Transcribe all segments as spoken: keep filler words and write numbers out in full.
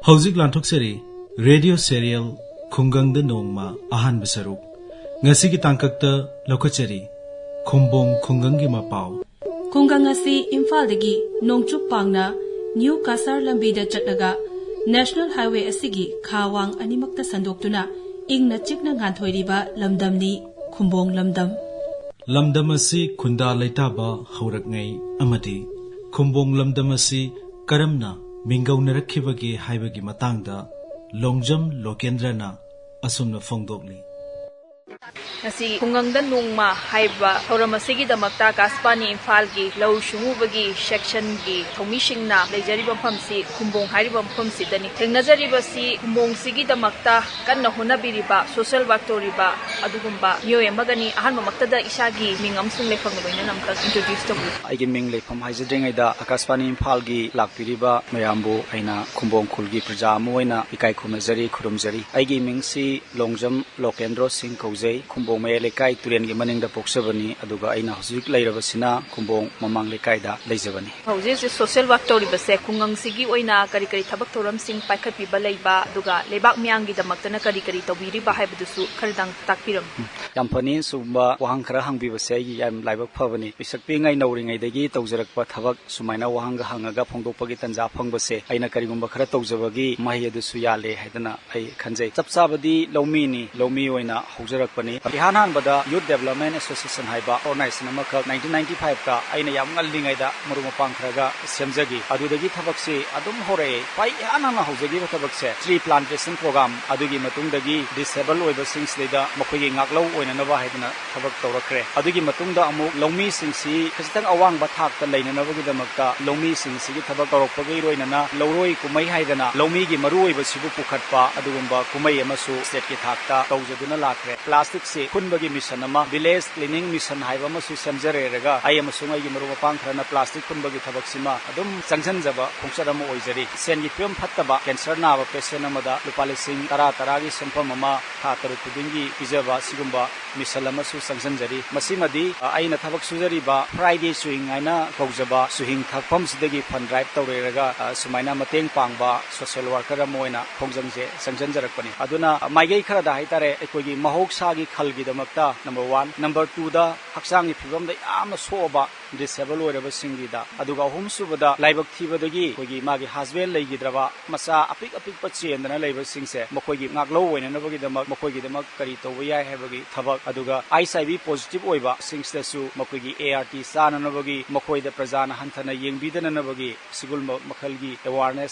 ꯍꯧꯖꯤꯛ ꯂꯥꯟꯊꯣꯛꯆꯔꯤ radio serial ꯈꯨꯡꯒꯪꯗ ꯅꯣꯡꯃ ꯑꯍꯥꯟꯕ ꯁꯔꯨꯛ꯫ ꯉꯁꯤꯒꯤ ꯇꯥꯡꯀꯛꯇ ꯂꯧꯈꯠꯆꯔꯤ ꯈꯨꯝꯕꯣꯡ ꯈꯨꯡꯒꯪꯒꯤ ꯃꯄꯥꯎ꯫ ꯈꯨꯡꯒꯪ ꯑꯁꯤ ꯏꯝꯐꯥꯜꯗꯒꯤ ꯅꯣꯡꯆꯨꯞ ꯄꯥꯡꯅ ꯅ꯭ꯌꯨ ꯀꯥꯁꯥꯔ ꯂꯝꯕꯤꯗ ꯆꯠꯂꯒ ꯅꯦꯁꯅꯦꯜ ꯍꯥꯏꯋꯦ ꯑꯁꯤꯒꯤ ꯈꯥ ꯋꯥꯡ ꯑꯅꯤꯃꯛꯇ ꯁꯟꯗꯣꯛꯇꯨꯅ ꯏꯪꯅ ꯆꯤꯛꯅ ꯉꯥꯟꯊꯣꯏꯔꯤꯕ ꯂꯝꯗꯝꯅꯤ ꯈꯨꯝꯕꯣꯡ ꯂꯝꯗꯝ꯫ ꯂꯝꯗꯝ ꯑꯁꯤ ꯈꯨꯟꯗꯥ ꯂꯩꯇꯥꯕ ꯍꯧꯔꯛꯉꯩ ꯑꯃꯗꯤ ꯈꯨꯝꯕꯣꯡ ꯂꯝꯗꯝ ꯑꯁꯤ ꯀꯔꯝꯅ ꯃꯤꯡꯒꯧꯅꯔꯛꯈꯤꯕꯒꯦ ꯍꯥꯏꯕꯒꯤ ꯃꯇꯥꯡꯗ ꯂꯣꯡꯖꯝ ꯂꯣꯀꯦꯟꯗ꯭ꯔꯅ ꯑꯁꯨꯝꯅ ꯐꯣꯡꯗꯣꯛꯂꯤ꯫ ꯉꯁꯤ ꯈꯨꯡꯒꯪꯗ ꯅꯣꯡꯃ ꯍꯥꯏꯕ ꯊꯧꯔꯝ ꯑꯁꯤꯒꯤꯗꯃꯛꯇ ꯑꯀꯥꯁꯕꯥꯅꯤ ꯏꯝꯐꯥꯜꯒꯤ ꯂꯧꯎ ꯁꯤꯡꯎꯕꯒꯤ ꯁꯦꯛꯁꯟꯒꯤ ꯊꯧꯃꯤꯁꯤꯡꯅ ꯂꯩꯖꯔꯤꯕ ꯃꯐꯝꯁꯤ ꯈꯨꯝꯕꯣꯡ ꯍꯥꯏꯔꯤꯕ ꯃꯐꯝꯁꯤꯗꯅꯤ꯫ ꯊꯦꯡꯅꯖꯔꯤꯕꯁꯤ ꯈꯨꯝꯕꯣꯡꯁꯤꯒꯤꯗꯃꯛꯇ ꯀꯟꯅ ꯍꯣꯠꯅꯕꯤꯔꯤꯕ ꯁꯣꯁꯤꯌꯦꯜ ꯋꯥꯔꯛ ꯇꯧꯔꯤꯕ ꯑꯗꯨꯒꯨꯝꯕ ꯃꯤꯑꯣꯏ ꯑꯃꯒꯅꯤ꯫ ꯑꯍꯥꯟꯕꯃꯛꯇꯗ ꯏꯁꯥꯒꯤ ꯃꯤꯡ ꯑꯃꯁꯨꯡ ꯂꯩꯐꯝꯒ ꯂꯣꯏꯅꯅ ꯑꯃꯨꯛꯇꯪ introduce ꯇꯧꯕꯤꯌꯨ꯫ ꯑꯩꯒꯤ ꯃꯤꯡ ꯂꯩꯐꯝ ꯍꯥꯏꯖꯗ꯭ꯔꯤꯉꯩꯗ ꯑꯀꯥꯁꯕꯥꯅꯤ ꯏꯝꯐꯥꯜꯒꯤ ꯂꯥꯛꯄꯤꯔꯤꯕ ꯃꯌꯥꯝꯕꯨ ꯑꯩꯅ ꯈꯨꯝꯕꯣꯡ ꯈꯨꯜꯒꯤ ꯄ꯭ꯔꯖꯥ ꯑꯃ ꯑꯣꯏꯅ ꯏꯀꯥꯏ ꯈꯨꯝꯅꯖꯔꯤ, ꯈꯨꯔꯨꯝꯖꯔꯤ꯫ ꯑꯩꯒꯤ ꯃꯤꯡꯁꯤ ꯂꯣꯡꯖꯝ ꯂꯣꯀꯦꯟꯗ꯭ꯔꯣ ꯁꯤꯡ ꯀꯧꯖꯩ꯫ ꯈꯨꯝꯕꯣꯡ ꯃꯌꯥꯏ ꯂꯩꯀꯥꯏ ꯇꯨꯔꯦꯟꯒꯤ ꯃꯅꯤꯡꯗ ꯄꯣꯛꯆꯕꯅꯤ, ꯑꯗꯨꯒ ꯑꯩꯅ ꯍꯧꯖꯤꯛ ꯂꯩꯔꯕꯁꯤꯅ ꯈꯨꯝꯕꯣꯡ ꯃꯃꯥꯡ ꯂꯩꯀꯥꯏꯗ ꯂꯩꯖꯕꯅꯤ꯫ ꯍꯧꯖꯤꯛ ꯍꯧꯖꯤꯛ ꯁꯣꯁꯤꯌꯦꯜ ꯋꯥꯔꯛ ꯇꯧꯔꯤꯕꯁꯦ ꯈꯨꯡꯒꯪꯁꯤꯒꯤ ꯑꯣꯏꯅ ꯀꯔꯤ ꯀꯔꯤ ꯊꯕꯛ ꯊꯧꯔꯝꯁꯤꯡ ꯄꯥꯏꯈꯠꯄꯤꯕ ꯂꯩꯕ, ꯑꯗꯨꯒ ꯂꯩꯕꯥꯛ ꯃꯤꯌꯥꯝꯒꯤꯗꯃꯛꯇꯅ ꯀꯔꯤ ꯀꯔꯤ ꯇꯧꯕꯤꯔꯤꯕ ꯍꯥꯏꯕꯗꯨꯁꯨ ꯈꯔꯗꯪ ꯇꯥꯛꯄꯤꯔꯝꯃꯨ꯫ ꯌꯥꯝ ꯐꯅꯤ, ꯁꯤꯒꯨꯝꯕ ꯋꯥꯍꯪ ꯈꯔ ꯍꯪꯕꯤꯕꯁꯦ ꯑꯩꯒꯤ ꯌꯥꯝ ꯂꯥꯏꯕꯛ ꯐꯕꯅꯤ꯫ ꯄꯤꯁꯛ ꯄꯤꯛꯏꯉꯩ ꯅꯧꯔꯤꯉꯩꯗꯒꯤ ꯇꯧꯖꯔꯛꯄ ꯊꯕꯛ ꯁꯨꯃꯥꯏꯅ ꯋꯥꯍꯪꯒ ꯍꯪꯉꯒ ꯐꯣꯡꯗꯣꯛꯄꯒꯤ ꯇꯟꯖꯥ ꯐꯪꯕꯁꯦ ꯑꯩꯅ ꯀꯔꯤꯒꯨꯝꯕ ꯈꯔ ꯇꯧꯖꯕꯒꯤ ꯃꯍꯩ ꯑꯗꯨꯁꯨ ꯌꯥꯜꯂꯦ ꯍꯥꯏꯗꯅ ꯑꯩ ꯈꯟꯖꯩ꯫ ꯆꯞ ꯆꯥꯕꯗꯤ ꯂꯧꯃꯤꯅꯤ, ꯂꯧꯃꯤ ꯑꯣꯏꯅ ꯍꯧꯖꯔꯛꯄꯅꯤ꯫ ꯏꯍꯥꯟ ꯍꯥꯟꯕꯗ Youth Development Association ꯍꯥꯏꯕ organization ꯑꯃꯈꯛ nineteen ninety five ꯇ ꯑꯩꯅ ꯌꯥꯝ ꯉꯜꯂꯤꯉꯩꯗ ꯃꯔꯨꯞ ꯃꯄꯥꯡ ꯈꯔꯒ ꯁꯦꯝꯖꯈꯤ꯫ ꯑꯗꯨꯗꯒꯤ ꯊꯕꯛꯁꯤ ꯑꯗꯨꯝ ꯍꯧꯔꯛꯑꯦ꯫ ꯈ꯭ꯋꯥꯏ ꯏꯍꯥꯟ ꯍꯥꯟꯅ ꯍꯧꯖꯈꯤꯕ ꯊꯕꯛꯁꯦ tree plantation program, ꯑꯗꯨꯒꯤ ꯃꯇꯨꯡꯗꯒꯤ disable ꯑꯣꯏꯕꯁꯤꯡꯁꯤꯗꯩꯗ ꯃꯈꯣꯏꯒꯤ ꯉꯥꯛꯂꯧ ꯑꯣꯏꯅꯅꯕ ꯍꯥꯏꯗꯅ ꯊꯕꯛ ꯇꯧꯔꯛꯈ꯭ꯔꯦ꯫ ꯑꯗꯨꯒꯤ ꯃꯇꯨꯡꯗ ꯑꯃꯨꯛ ꯂꯧꯃꯤꯁꯤꯡꯁꯤ ꯈꯖꯤꯛꯇꯪ ꯑꯋꯥꯡꯕ ꯊꯥꯛꯇ ꯂꯩꯅꯅꯕꯒꯤꯗꯃꯛꯇ ꯂꯧꯃꯤꯁꯤꯡꯁꯤꯒꯤ ꯊꯕꯛ ꯇꯧꯔꯛꯄꯒ ꯏꯔꯣꯏꯅꯅ ꯂꯧꯔꯣꯏ ꯀꯨꯝꯍꯩ ꯍꯥꯏꯗꯅ ꯂꯧꯃꯤꯒꯤ ꯃꯔꯨꯑꯣꯏꯕꯁꯤꯕꯨ ꯄꯨꯈꯠꯄ ꯑꯗꯨꯒꯨꯝꯕ ꯀꯨꯝꯍꯩ ꯑꯃꯁꯨ stateꯀꯤ ꯊꯥꯛꯇ ꯇꯧꯖꯗꯨꯅ ꯂꯥꯛꯈ꯭ꯔꯦ꯫ Plasticꯁꯤ ꯈꯨꯟꯕꯒꯤ ꯃꯤꯁꯟ ꯑꯃ, ꯚꯤꯂꯦꯖ ꯀ꯭ꯂꯤꯅꯤꯡ ꯃꯤꯁꯟ ꯍꯥꯏꯕ ꯑꯃꯁꯨ ꯁꯦꯝꯖꯔꯦꯔꯒ, ꯑꯩ ꯑꯃꯁꯨꯡ ꯑꯩꯒꯤ ꯃꯔꯨꯞ ꯃꯄꯥꯡ ꯈꯔꯅ ꯄ꯭ꯂꯥꯁꯇꯤꯛ ꯈꯨꯟꯕꯒꯤ ꯊꯕꯛꯁꯤꯃ ꯑꯗꯨꯝ ꯆꯪꯁꯤꯟꯖꯕ ꯈꯣꯡꯆꯠ ꯑꯃ ꯑꯣꯏꯖꯔꯤ꯫ ꯁꯦꯟꯒꯤ ꯐꯤꯕꯝ ꯐꯠꯇꯕ ꯀꯦꯟꯁꯔ ꯅꯥꯕ ꯄꯦꯁꯦꯟ ꯑꯃꯗ ꯂꯨꯄꯥ ꯂꯤꯁꯤꯡ ꯇꯔꯥ ꯇꯔꯥꯒꯤ ꯁꯦꯟꯐꯝ ꯑꯃ ꯊꯥ ꯇꯔꯨꯛ ꯈꯨꯗꯤꯡꯒꯤ ꯄꯤꯖꯕ, ꯑꯁꯤꯒꯨꯝꯕ ꯃꯤꯁꯟ ꯑꯃꯁꯨ ꯆꯪꯁꯤꯟꯖꯔꯤ꯫ ꯃꯁꯤꯃꯗꯤ, ꯑ, ꯑꯩꯅ ꯊꯕꯛ ꯁꯨꯖꯔꯤꯕ Friday Swing ꯍꯥꯏꯅ ꯀꯧꯖꯕ ꯁꯨꯍꯤꯡ ꯊꯛꯐꯝꯁꯤꯗꯒꯤ ꯐꯟ ꯗ꯭ꯔꯥꯏꯚ ꯇꯧꯔꯦꯔꯒ, ꯑ, ꯁꯨꯃꯥꯏꯅ ꯃꯇꯦꯡ ꯄꯥꯡꯕ ꯁꯣꯁꯤꯌꯦꯜ ꯋꯥꯔꯀꯔ ꯑꯃ ꯑꯣꯏꯅ ꯈꯣꯡꯖꯪꯁꯦ ꯆꯪꯁꯤꯟꯖꯔꯛꯄꯅꯤ꯫ ꯑꯗꯨꯅ, ꯑ, ꯃꯥꯏꯀꯩ ꯈꯔꯗ ꯍꯥꯏꯇꯥꯔꯦ, ꯑꯩꯈꯣꯏꯒꯤ ꯃꯍꯧꯁꯥꯒꯤ ꯈꯜꯒꯤꯗꯃꯛꯇ number one, number twoꯗ ꯍꯛꯆꯥꯡꯒꯤ ꯐꯤꯕꯝꯗ ꯌꯥꯝꯅ ꯁꯣꯛꯑꯕ ꯗꯤꯁꯦꯕꯜ ꯑꯣꯏꯔꯕꯁꯤꯡꯒꯤꯗ, ꯑꯗꯨꯒ ꯑꯍꯨꯝꯁꯨꯕꯗ ꯂꯥꯏꯕꯛ ꯊꯤꯕꯗꯒꯤ ꯑꯩꯈꯣꯏꯒꯤ ꯃꯥꯒꯤ ꯍꯁꯕꯦꯟ ꯂꯩꯈꯤꯗ꯭ꯔꯕ ꯃꯆꯥ ꯑꯄꯤꯛ ꯑꯄꯤꯛꯄ ꯆꯦꯟꯗꯅ ꯂꯩꯕꯁꯤꯡꯁꯦ ꯃꯈꯣꯏꯒꯤ ꯉꯥꯛꯂꯧ ꯑꯣꯏꯅꯅꯕꯒꯤꯗꯃꯛ, ꯃꯈꯣꯏꯒꯤꯗꯃꯛ ꯀꯔꯤ ꯇꯧꯕ ꯌꯥꯏ ꯍꯥꯏꯕꯒꯤ ꯊꯕꯛ, ꯑꯗꯨꯒ ꯑꯩꯆ ꯑꯥꯏ ꯚꯤ ꯄꯣꯖꯤꯇꯤꯚ ꯑꯣꯏꯕꯁꯤꯡꯁꯤꯗꯁꯨ ꯃꯈꯣꯏꯒꯤ ꯑꯦ ꯑꯥꯔ ꯇꯤ ꯆꯥꯅꯅꯕꯒꯤ ꯃꯈꯣꯏꯗ ꯄ꯭ꯔꯖꯥꯅ ꯍꯟꯊꯅ ꯌꯦꯡꯕꯤꯗꯅꯅꯕꯒꯤ ꯁꯤꯒꯨꯝꯕ ꯃꯈꯜꯒꯤ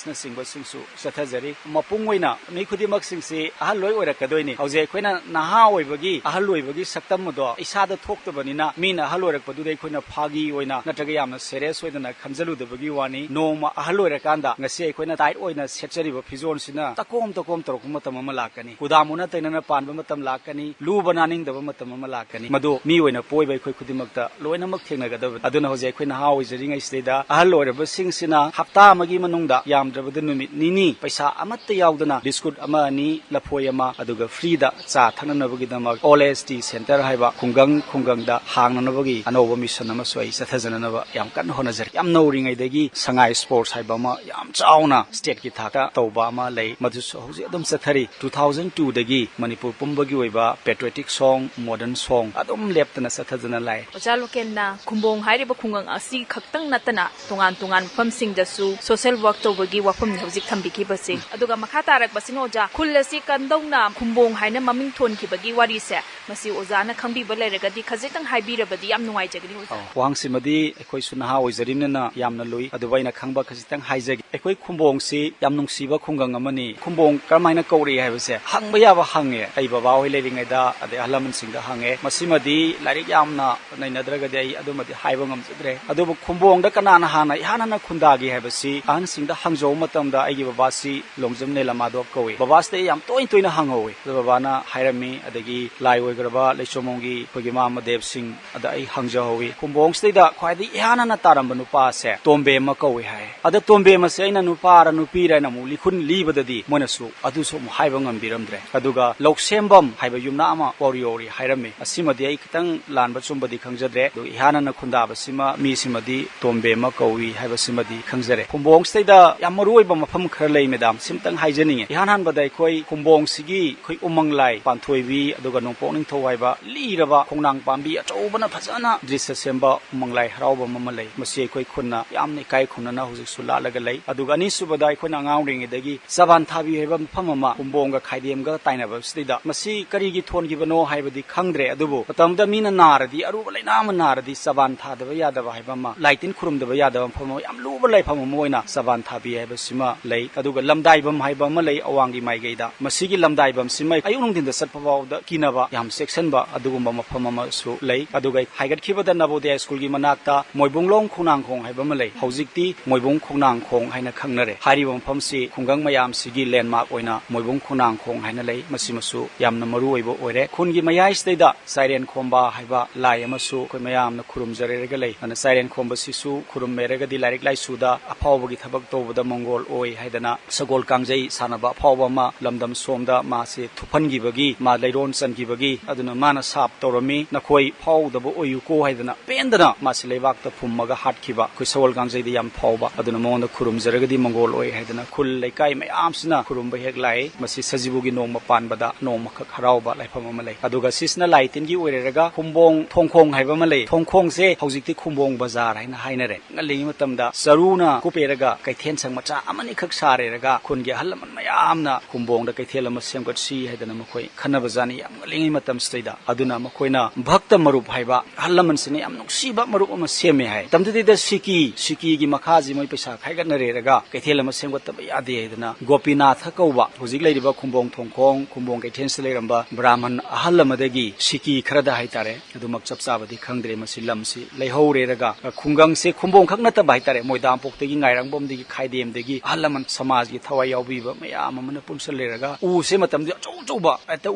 ꯑꯦꯋꯥꯔꯅꯦꯁꯅꯆꯤꯡꯕꯁꯤꯡꯁꯨ ꯆꯠꯊꯖꯔꯤ꯫ ꯃꯄꯨꯡ ꯑꯣꯏꯅ ꯃꯤ ꯈꯨꯗꯤꯡꯃꯛꯁꯤꯡꯁꯤ ꯑꯍꯜ ꯂꯣꯏ ꯑꯣꯏꯔꯛꯀꯗꯣꯏꯅꯤ꯫ ꯍꯧꯖꯤꯛ ꯑꯩꯈꯣꯏꯅ ꯅꯍꯥ ꯑꯣꯏꯕꯒꯤ, ꯑꯍꯜ ꯑꯣꯏꯕꯒꯤ ꯁꯛꯇꯝ ꯑꯗꯣ ꯏꯁꯥꯗ ꯊꯣꯛꯇꯕꯅꯤꯅ, ꯃꯤꯅ ꯑꯍꯜ ꯑꯣꯏꯔꯛꯄꯗꯨꯗ ꯑꯩꯈꯣꯏꯅ ꯐꯥꯒꯤ ꯑꯣꯏꯅ ꯅꯠꯇ꯭ꯔꯒ ꯌꯥꯝꯅ ꯁꯦꯔꯤꯌꯁ ꯑꯣꯏꯗꯅ ꯈꯟꯖꯜꯂꯨꯗꯕꯒꯤ ꯋꯥꯅꯤ꯫ ꯅꯣꯡꯃ ꯑꯍꯜ ꯑꯣꯏꯔꯀꯥꯟꯗ ꯉꯁꯤ ꯑꯩꯈꯣꯏꯅ ꯇꯥꯏꯠ ꯑꯣꯏꯅ ꯁꯦꯠꯆꯔꯤꯕ ꯐꯤꯖꯣꯜꯁꯤꯅ ꯇꯀꯣꯝ ꯇꯀꯣꯝ ꯇꯧꯔꯛꯄ ꯃꯇꯝ ꯑꯃ ꯂꯥꯛꯀꯅꯤ꯫ ꯀꯨꯗꯥꯝ ꯑꯣꯟꯅ ꯇꯩꯅꯅ ꯄꯥꯟꯕ ꯃꯇꯝ ꯂꯥꯛꯀꯅꯤ꯫ ꯂꯨꯕ ꯅꯥꯅꯤꯡꯗꯕ ꯃꯇꯝ ꯑꯃ ꯂꯥꯛꯀꯅꯤ꯫ ꯃꯗꯨ ꯃꯤ ꯑꯣꯏꯅ ꯄꯣꯛꯏꯕ ꯑꯩꯈꯣꯏ ꯈꯨꯗꯤꯡꯃꯛꯇ ꯂꯣꯏꯅꯃꯛ ꯊꯦꯡꯅꯒꯗꯕꯅꯤ꯫ ꯑꯗꯨꯅ ꯍꯧꯖꯤꯛ ꯑꯩꯈꯣꯏ ꯅꯍꯥ ꯑꯣꯏꯖꯔꯤꯉꯩꯁꯤꯗꯩꯗ ꯑꯍꯜ ꯑꯣꯏꯔꯕꯁꯤꯡꯁꯤꯅ ꯍꯞꯇꯥ ꯑꯃꯒꯤ ꯃꯅꯨꯡꯗ ꯌꯥꯝꯗ꯭ꯔꯕꯗ ꯅꯨꯃꯤꯠ ꯅꯤꯅꯤ ꯄꯩꯁꯥ ꯑꯃꯠꯇ ꯌꯥꯎꯗꯅ ꯕꯤꯁꯀꯨꯠ ꯑꯃ ꯑꯅꯤ, ꯂꯐꯣꯏ ꯑꯃ, ꯑꯗꯨꯒ ꯐ꯭ꯔꯤꯗ ꯆꯥ ꯊꯛꯅꯅꯕꯒꯤꯗꯃꯛ ꯑꯣꯜ ꯑꯦꯖ ꯇꯤ ꯁꯦꯟꯇꯔ ꯍꯥꯏꯕ ꯈꯨꯡꯒꯪ ꯈꯨꯡꯒꯪꯗ ꯍꯥꯡꯅꯅꯕꯒꯤ ꯑꯅꯧꯕ ꯃꯤꯁꯟ ꯑꯃꯁꯨ ꯑꯩ ꯆꯠꯊꯖꯅꯅꯕ ꯌꯥꯝ ꯀꯟꯅ ꯍꯣꯠꯅꯖꯔꯤ꯫ ꯌꯥꯝ ꯅꯧꯔꯤꯉꯩꯗꯒꯤ ꯁꯉꯥꯏ ꯁ꯭ꯄꯣꯔꯠꯁ ꯍꯥꯏꯕ ꯑꯃ ꯌꯥꯝ ꯆꯥꯎꯅ ꯁ꯭ꯇꯦꯠꯀꯤ ꯊꯥꯛꯇ ꯇꯧꯕ ꯑꯃ ꯂꯩ, ꯃꯗꯨꯁꯨ ꯍꯧꯖꯤꯛ ꯑꯗꯨꯝ ꯆꯠꯊꯔꯤ꯫ ꯇꯨ ꯊꯥꯎꯖꯟ ꯇꯨꯗꯒꯤ ꯃꯅꯤꯄꯨꯔ ꯄꯨꯝꯕꯒꯤ ꯑꯣꯏꯕ ꯄꯦꯇ꯭ꯔꯣꯏꯇꯤꯛ ꯁꯣꯡ, ꯃꯣꯗꯔꯟ ꯁꯣꯡ ꯑꯗꯨꯝ ꯂꯦꯞꯇꯅ ꯆꯠꯊꯗꯨꯅ ꯂꯥꯛꯑꯦ꯫ ꯑꯣꯖꯥ ꯂꯣꯀꯦꯟꯅ ꯈꯨꯝꯕꯣꯡ ꯍꯥꯏꯔꯤꯕ ꯈꯨꯡꯒꯪ ꯑꯁꯤ ꯈꯛꯇꯪ ꯅꯠꯇꯅ ꯇꯣꯉꯥꯟ ꯇꯣꯉꯥꯟꯕ ꯃꯐꯝꯁꯤꯡꯗꯁꯨ ꯁꯣꯁꯦꯜ ꯋꯥꯔꯛ ꯇꯧꯕꯒꯤ ꯋꯥꯐꯝꯅꯤ ꯍꯧꯖꯤꯛ ꯊꯝꯕꯤꯈꯤꯕꯁꯦ꯫ ꯑꯗꯨꯒ ꯃꯈꯥ ꯇꯥꯔꯛꯄꯁꯤꯅ ꯑꯣꯖꯥ, ꯈꯨꯜ ꯑꯁꯤ ꯀꯝꯗꯧꯅ ꯈꯨꯝꯕꯣꯡ ꯍꯥꯏꯅ ꯃꯃꯤꯡ ꯊꯣꯟꯈꯤꯕꯒꯤ ꯋꯥꯔꯤꯁꯦ, ꯃꯁꯤ ꯑꯣꯖꯥꯅ ꯈꯪꯕꯤꯕ ꯂꯩꯔꯒꯗꯤ ꯈꯖꯤꯛꯇꯪ ꯍꯥꯏꯕꯤꯔꯕꯗꯤ ꯌꯥꯝ ꯅꯨꯡꯉꯥꯏꯖꯒꯅꯤ ꯑꯣꯖꯥ꯫ ꯑꯣ, ꯋꯥꯍꯪꯁꯤꯃꯗꯤ ꯑꯩꯈꯣꯏꯁꯨ ꯅꯍꯥ ꯑꯣꯏꯖꯔꯤꯕꯅꯤꯅ ꯌꯥꯝꯅ ꯂꯨꯏ, ꯑꯗꯨꯕꯨ ꯑꯩꯅ ꯈꯪꯕ ꯈꯖꯤꯛꯇꯪ ꯍꯥꯏꯖꯒꯦ꯫ ꯑꯩꯈꯣꯏ ꯈꯨꯝꯕꯣꯡꯁꯤ ꯌꯥꯝ ꯅꯨꯡꯁꯤꯕ ꯈꯨꯡꯒꯪ ꯑꯃꯅꯤ꯫ ꯈꯨꯝꯕꯣꯡ ꯀꯔꯝꯍꯥꯏꯅ ꯀꯧꯔꯛꯏ ꯍꯥꯏꯕꯁꯦ ꯍꯪꯕ ꯌꯥꯕ ꯍꯪꯉꯦ꯫ ꯑꯩ ꯕꯕꯥ ꯍꯣꯏ ꯂꯩꯔꯤꯉꯩꯗ, ꯑꯗꯩ ꯑꯍꯜ ꯂꯃꯟꯁꯤꯡꯗ ꯍꯪꯉꯦ꯫ ꯃꯁꯤꯃꯗꯤ ꯂꯥꯏꯔꯤꯛ ꯌꯥꯝꯅ ꯅꯩꯅꯗ꯭ꯔꯒꯗꯤ ꯑꯩ ꯑꯗꯨꯃꯗꯤ ꯍꯥꯏꯕ ꯉꯝꯖꯗ꯭ꯔꯦ꯫ ꯑꯗꯨꯕꯨ ꯈꯨꯝꯕꯣꯡꯗ ꯀꯅꯥꯅ ꯍꯥꯟꯅ ꯏꯍꯥꯟ ꯍꯥꯟꯅ ꯈꯨꯟꯗꯥꯒꯦ ꯍꯥꯏꯕꯁꯤ ꯑꯍꯟꯁꯤꯡꯗ ꯍꯪꯖꯧꯕ ꯃꯇꯝꯗ ꯑꯩꯒꯤ ꯕꯕꯥꯁꯤ ꯂꯣꯡꯖꯝ ꯅꯤꯂꯃꯥꯙꯕ ꯀꯧꯏ꯫ ꯕꯕꯥꯁꯤꯗ ꯑꯩ ꯌꯥꯝ ꯇꯣꯏꯅ ꯇꯣꯏꯅ ꯍꯪꯍꯧꯋꯤ꯫ ꯑꯗꯨ ꯕꯕꯥꯅ ꯍꯥꯏꯔꯝꯃꯤ, ꯑꯗꯒꯤ ꯂꯥꯏ ꯑꯣꯏꯈ꯭ꯔꯕ ꯂꯩꯆꯣꯝꯕꯝꯒꯤ ꯑꯩꯈꯣꯏꯒꯤ ꯃꯥꯃ ꯗꯦꯕ ꯁꯤꯡ ꯑꯗ ꯑꯩ ꯍꯪꯖꯍꯧꯋꯤ꯫ ꯈꯨꯝꯕꯣꯡꯁꯤꯗꯩꯗ ꯈ꯭ꯋꯥꯏꯗꯒꯤ ꯏꯍꯥꯟ ꯍꯥꯟꯅ ꯇꯥꯔꯝꯕ ꯅꯨꯄꯥꯁꯦ ꯇꯣꯝꯕꯦꯝꯃ ꯀꯧꯏ ꯍꯥꯏ꯫ ꯑꯗ ꯇꯣꯝꯕꯦꯝꯃꯁꯦ ꯑꯩꯅ ꯅꯨꯄꯥꯔ ꯅꯨꯄꯤꯔ ꯍꯥꯏꯅ ꯑꯃꯨꯛ ꯂꯤꯈꯨꯟ ꯂꯤꯕꯗꯗꯤ ꯃꯣꯏꯅꯁꯨ ꯑꯗꯨꯁꯨ ꯑꯃꯨꯛ ꯍꯥꯏꯕ ꯉꯝꯕꯤꯔꯝꯗ꯭ꯔꯦ꯫ ꯑꯗꯨꯒ ꯂꯧꯁꯦꯝꯕꯝ ꯍꯥꯏꯕ ꯌꯨꯝꯅꯥꯛ ꯑꯃ ꯋꯥꯎꯔꯤ ꯋꯥꯎꯔꯤ ꯍꯥꯏꯔꯝꯃꯤ꯫ ꯑꯁꯤꯃꯗꯤ ꯑꯩ ꯈꯤꯇꯪ ꯂꯥꯟꯕ ꯆꯨꯝꯕꯗꯤ ꯈꯪꯖꯗ꯭ꯔꯦ꯫ ꯑꯗꯨ ꯏꯍꯥꯟ ꯍꯥꯟꯅ ꯈꯨꯟꯗꯥꯕꯁꯤꯃ ꯃꯤꯁꯤꯃꯗꯤ ꯇꯣꯝꯕꯦꯝꯃ ꯀꯧꯏ ꯍꯥꯏꯕꯁꯤꯃꯗꯤ ꯈꯪꯖꯔꯦ꯫ ꯈꯨꯝꯕꯣꯡꯁꯤꯗꯩꯗ ꯌꯥꯝ ꯃꯔꯨ ꯑꯣꯏꯕ ꯃꯐꯝ ꯈꯔ ꯂꯩ ꯃꯦꯗꯥꯝ, ꯁꯤꯝꯇꯪ ꯍꯥꯏꯖꯅꯤꯡꯉꯤ꯫ ꯏꯍꯥꯟ ꯍꯥꯟꯕꯗ ꯑꯩꯈꯣꯏ ꯈꯨꯝꯕꯣꯡꯁꯤꯒꯤ ꯑꯩꯈꯣꯏ ꯎꯃꯪ ꯂꯥꯏ ꯄꯥꯟꯊꯣꯏꯕꯤ ꯑꯗꯨꯒ ꯅꯣꯡꯄꯣꯛ ꯅꯤꯡꯊꯧ ꯍꯥꯏꯕ ꯂꯤꯔꯕ ꯈꯣꯡꯅꯥꯡ ꯄꯥꯝꯕꯤ ꯑꯆꯧꯕꯅ ꯐꯖꯅ ꯗ꯭ꯔꯤꯁ ꯁꯦꯝꯕ ꯎꯃꯪ ꯂꯥꯏ ꯍꯔꯥꯎꯕ ꯑꯃ ꯂꯩ꯫ ꯃꯁꯤ ꯑꯩꯈꯣꯏ ꯈꯨꯟꯅ ꯌꯥꯝꯅ ꯏꯀꯥꯏ ꯈꯨꯝꯅꯅ ꯍꯧꯖꯤꯛꯁꯨ ꯂꯥꯠꯂꯒ ꯂꯩ꯫ ꯑꯗꯨꯒ ꯑꯅꯤꯁꯨꯕꯗ ꯑꯩꯈꯣꯏꯅ ꯑꯉꯥꯡ ꯑꯣꯏꯔꯤꯉꯩꯗꯒꯤ ꯆꯕꯥꯟ ꯊꯥꯕꯤ ꯍꯥꯏꯕ ꯃꯐꯝ ꯑꯃ ꯈꯨꯝꯕꯣꯡꯒ ꯈꯥꯏꯗꯦꯝꯒ ꯇꯥꯏꯅꯕꯁꯤꯗꯩꯗ ꯃꯁꯤ ꯀꯔꯤꯒꯤ ꯊꯣꯟꯈꯤꯕꯅꯣ ꯍꯥꯏꯕꯗꯤ ꯈꯪꯗ꯭ꯔꯦ꯫ ꯑꯗꯨꯕꯨ ꯃꯇꯝꯗ ꯃꯤꯅ ꯅꯥꯔꯗꯤ, ꯑꯔꯨꯕ ꯂꯩꯅꯥ ꯑꯃ ꯅꯥꯔꯗꯤ ꯆꯕꯥꯟ ꯊꯥꯗꯕ ꯌꯥꯗꯕ ꯍꯥꯏꯕ ꯑꯃ, ꯂꯥꯏ ꯇꯤꯟ ꯈꯨꯔꯨꯝꯗꯕ ꯌꯥꯗꯕ ꯃꯐꯝ ꯑꯃ, ꯌꯥꯝ ꯂꯨꯕ ꯂꯥꯏꯐꯝ ꯑꯃ ꯑꯣꯏꯅ ꯆꯕꯥꯟ ꯊꯥꯕꯤ ꯍꯥꯏꯕꯁꯤꯃ ꯂꯩ꯫ ꯑꯗꯨꯒ ꯂꯝꯗꯥꯏꯕꯝ ꯍꯥꯏꯕ ꯑꯃ ꯂꯩ ꯑꯋꯥꯡꯒꯤ ꯃꯥꯏꯀꯩꯗ꯫ ꯃꯁꯤꯒꯤ ꯂꯝꯗꯥꯏꯕꯝꯁꯤꯃ ꯑꯌꯨꯛ ꯅꯨꯡꯊꯤꯟꯗ ꯆꯠꯄ ꯐꯥꯎꯗ ꯀꯤꯅꯕ ꯌꯥꯝ ꯆꯦꯛꯁꯤꯟꯕ ꯑꯗꯨꯒꯨꯝꯕ ꯃꯐꯝ ꯑꯃꯁꯨ ꯂꯩ꯫ ꯑꯗꯨꯒ ꯍꯥꯏꯒꯠꯈꯤꯕꯗ ꯅꯕꯣꯗꯤꯌꯥ ꯁ꯭ꯀꯨꯜꯒꯤ ꯃꯅꯥꯛꯇ ꯃꯣꯏꯕꯨꯡꯂꯣꯡ ꯈꯣꯡꯅꯥꯡꯈꯣꯡ ꯍꯥꯏꯕ ꯑꯃ ꯂꯩ꯫ ꯍꯧꯖꯤꯛꯇꯤ ꯃꯣꯏꯕꯨꯡ ꯈꯣꯡꯅꯥꯡꯈꯣꯡ ꯍꯥꯏꯅ ꯈꯪꯅꯔꯦ꯫ ꯍꯥꯏꯔꯤꯕ ꯃꯐꯝꯁꯤ ꯈꯨꯡꯒꯪ ꯃꯌꯥꯝꯁꯤꯒꯤ ꯂꯦꯟꯃꯥꯔꯛ ꯑꯣꯏꯅ ꯃꯣꯏꯕꯨꯡ ꯈꯣꯡꯅꯥꯡꯈꯣꯡ ꯍꯥꯏꯅ ꯂꯩ꯫ ꯃꯁꯤꯃꯁꯨ ꯌꯥꯝꯅ ꯃꯔꯨ ꯑꯣꯏꯕ ꯑꯣꯏꯔꯦ꯫ ꯈꯨꯟꯒꯤ ꯃꯌꯥꯏꯁꯤꯗꯩꯗ ꯆꯥꯏꯔꯦꯟ ꯈꯣꯝꯕ ꯍꯥꯏꯕ ꯂꯥꯏ ꯑꯃꯁꯨ ꯑꯩꯈꯣꯏ ꯃꯌꯥꯝꯅ ꯈꯨꯔꯨꯝꯖꯔꯒ ꯂꯩ꯫ ꯑꯗꯨꯅ ꯆꯥꯏꯔꯦꯟ ꯈꯣꯝꯕꯁꯤꯁꯨ ꯈꯨꯔꯨꯝꯃꯦꯔꯒꯗꯤ ꯂꯥꯏꯔꯤꯛ ꯂꯥꯏꯁꯨꯗ ꯑꯐꯥꯎꯕꯒꯤ ꯊꯕꯛ ꯇꯧꯕꯗ ꯃꯪꯒꯣꯜ ꯑꯣꯏ ꯍꯥꯏꯗꯅ ꯁꯒꯣꯜ ꯀꯥꯡꯖꯩ ꯁꯥꯟꯅꯕ ꯑꯐꯥꯎꯕ ꯑꯃ ꯂꯝꯗꯝ ꯁꯣꯝꯗ ꯃꯥꯁꯦ ꯊꯨꯞꯍꯟꯈꯤꯕꯒꯤ, ꯃꯥ ꯂꯩꯔꯣꯟ ꯆꯟꯈꯤꯕꯒꯤ, ꯑꯗꯨꯅ ꯃꯥꯅ ꯁꯥꯞ ꯇꯧꯔꯝꯃꯤ, "ꯅꯈꯣꯏ ꯐꯥꯎꯗꯕ ꯑꯣꯏꯌꯨꯀꯣ" ꯍꯥꯏꯗꯅ ꯄꯦꯟꯗꯅ ꯃꯥꯁꯦ ꯂꯩꯕꯥꯛꯇ ꯐꯨꯝꯃꯒ ꯍꯥꯠꯈꯤꯕ ꯑꯩꯈꯣꯏ ꯁꯒꯣꯜ ꯀꯥꯡꯖꯩꯗ ꯌꯥꯝ ꯐꯥꯎꯕ꯫ ꯑꯗꯨꯅ ꯃꯉꯣꯟꯗ ꯈꯨꯔꯨꯝꯖꯔꯒꯗꯤ ꯃꯪꯒꯣꯜ ꯑꯣꯏ ꯍꯥꯏꯗꯅ ꯈꯨꯜ ꯂꯩꯀꯥꯏ ꯃꯌꯥꯝꯁꯤꯅ ꯈꯨꯔꯨꯝꯕ ꯍꯦꯛ ꯂꯥꯛꯏ꯫ ꯃꯁꯤ ꯁꯖꯤꯕꯨꯒꯤ ꯅꯣꯡꯃ ꯄꯥꯟꯕꯗ ꯅꯣꯡꯃꯈꯛ ꯍꯔꯥꯎꯕ ꯂꯥꯏꯐꯝ ꯑꯃ ꯂꯩ꯫ ꯑꯗꯨꯒ ꯁꯤꯁꯤꯅ ꯂꯥꯏ ꯇꯤꯟꯒꯤ ꯑꯣꯏꯔꯦꯔꯒ ꯈꯨꯝꯕꯣꯡ ꯊꯣꯡꯈꯣꯡ ꯍꯥꯏꯕ ꯑꯃ ꯂꯩ꯫ ꯊꯣꯡꯈꯣꯡꯁꯦ ꯍꯧꯖꯤꯛꯇꯤ ꯈꯨꯝꯕꯣꯡ ꯕꯖꯥꯔ ꯍꯥꯏꯅ ꯍꯥꯏꯅꯔꯦ꯫ ꯉꯜꯂꯤꯉꯩ ꯃꯇꯝꯗ ꯆꯔꯨꯅ ꯀꯨꯞꯄꯦꯔꯒ ꯀꯩꯊꯦꯜ ꯁꯪ ꯃꯆꯥ ꯑꯃꯅꯤꯈꯛ ꯁꯥꯔꯦꯔꯒ ꯈꯨꯟꯒꯤ ꯑꯍꯜ ꯂꯃꯟ ꯃꯌꯥꯝꯅ ꯈꯨꯝꯕꯣꯡꯗ ꯀꯩꯊꯦꯜ ꯑꯃ ꯁꯦꯝꯒꯠꯁꯤ ꯍꯥꯏꯗꯅ ꯃꯈꯣꯏ ꯈꯟꯅꯕꯖꯥꯠꯅꯤ ꯌꯥꯝ ꯉꯜꯂꯤꯉꯩ ꯃꯇꯝꯁꯤꯗꯩꯗ꯫ ꯑꯗꯨꯅ ꯃꯈꯣꯏꯅ ꯚꯛꯇ ꯃꯔꯨꯞ ꯍꯥꯏꯕ ꯑꯍꯜ ꯂꯃꯟꯁꯤꯅ ꯌꯥꯝ ꯅꯨꯡꯁꯤꯕ ꯃꯔꯨꯞ ꯑꯃ ꯁꯦꯝꯃꯦ ꯍꯥꯏ꯫ ꯃꯇꯝꯗꯨꯗꯩꯗ ꯁꯤꯀꯤ, ꯁꯤꯀꯤꯒꯤ ꯃꯈꯥꯁꯤ ꯃꯣꯏ ꯄꯩꯁꯥ ꯈꯥꯏꯒꯠꯅꯔꯦꯔꯒ ꯀꯩꯊꯦꯜ ꯑꯃ ꯁꯦꯝꯒꯠꯇꯕ ꯌꯥꯗꯦ ꯍꯥꯏꯗꯅ ꯒꯣꯄꯤꯅꯥꯊ ꯀꯧꯕ ꯍꯧꯖꯤꯛ ꯂꯩꯔꯤꯕ ꯈꯨꯝꯕꯣꯡ ꯊꯣꯡꯈꯣꯡ, ꯈꯨꯝꯕꯣꯡ ꯀꯩꯊꯦꯜꯁꯤꯗ ꯂꯩꯔꯝꯕ ꯕ꯭ꯔꯥꯍꯃꯟ ꯑꯍꯜ ꯑꯃꯗꯒꯤ ꯁꯤꯀꯤ ꯈꯔꯗ ꯍꯥꯏꯇꯥꯔꯦ, ꯑꯗꯨꯃꯛ ꯆꯞ ꯆꯥꯕꯗꯤ ꯈꯪꯗ꯭ꯔꯦ꯫ ꯃꯁꯤ ꯂꯝꯁꯤ ꯂꯩꯍꯧꯔꯦꯔꯒ ꯈꯨꯡꯒꯪꯁꯦ ꯈꯨꯝꯕꯣꯡ ꯈꯛ ꯅꯠꯇꯕ ꯍꯥꯏꯇꯥꯔꯦ, ꯃꯣꯏꯗꯥꯡꯄꯣꯛꯇꯒꯤ, ꯉꯥꯏꯔꯪꯕꯝꯗꯒꯤ, ꯈꯥꯏꯗꯦꯝꯗꯒꯤ ꯑꯍꯜ ꯂꯃꯟ ꯁꯃꯥꯖꯒꯤ ꯊꯋꯥꯏ ꯌꯥꯎꯕꯤꯕ ꯃꯌꯥꯝ ꯑꯃꯅ ꯄꯨꯟꯁꯤꯜꯂꯦꯔꯒ ꯎꯁꯦ ꯃꯇꯝꯗꯨ ꯑꯆꯧ ꯑꯆꯧꯕ ꯍꯦꯛꯇ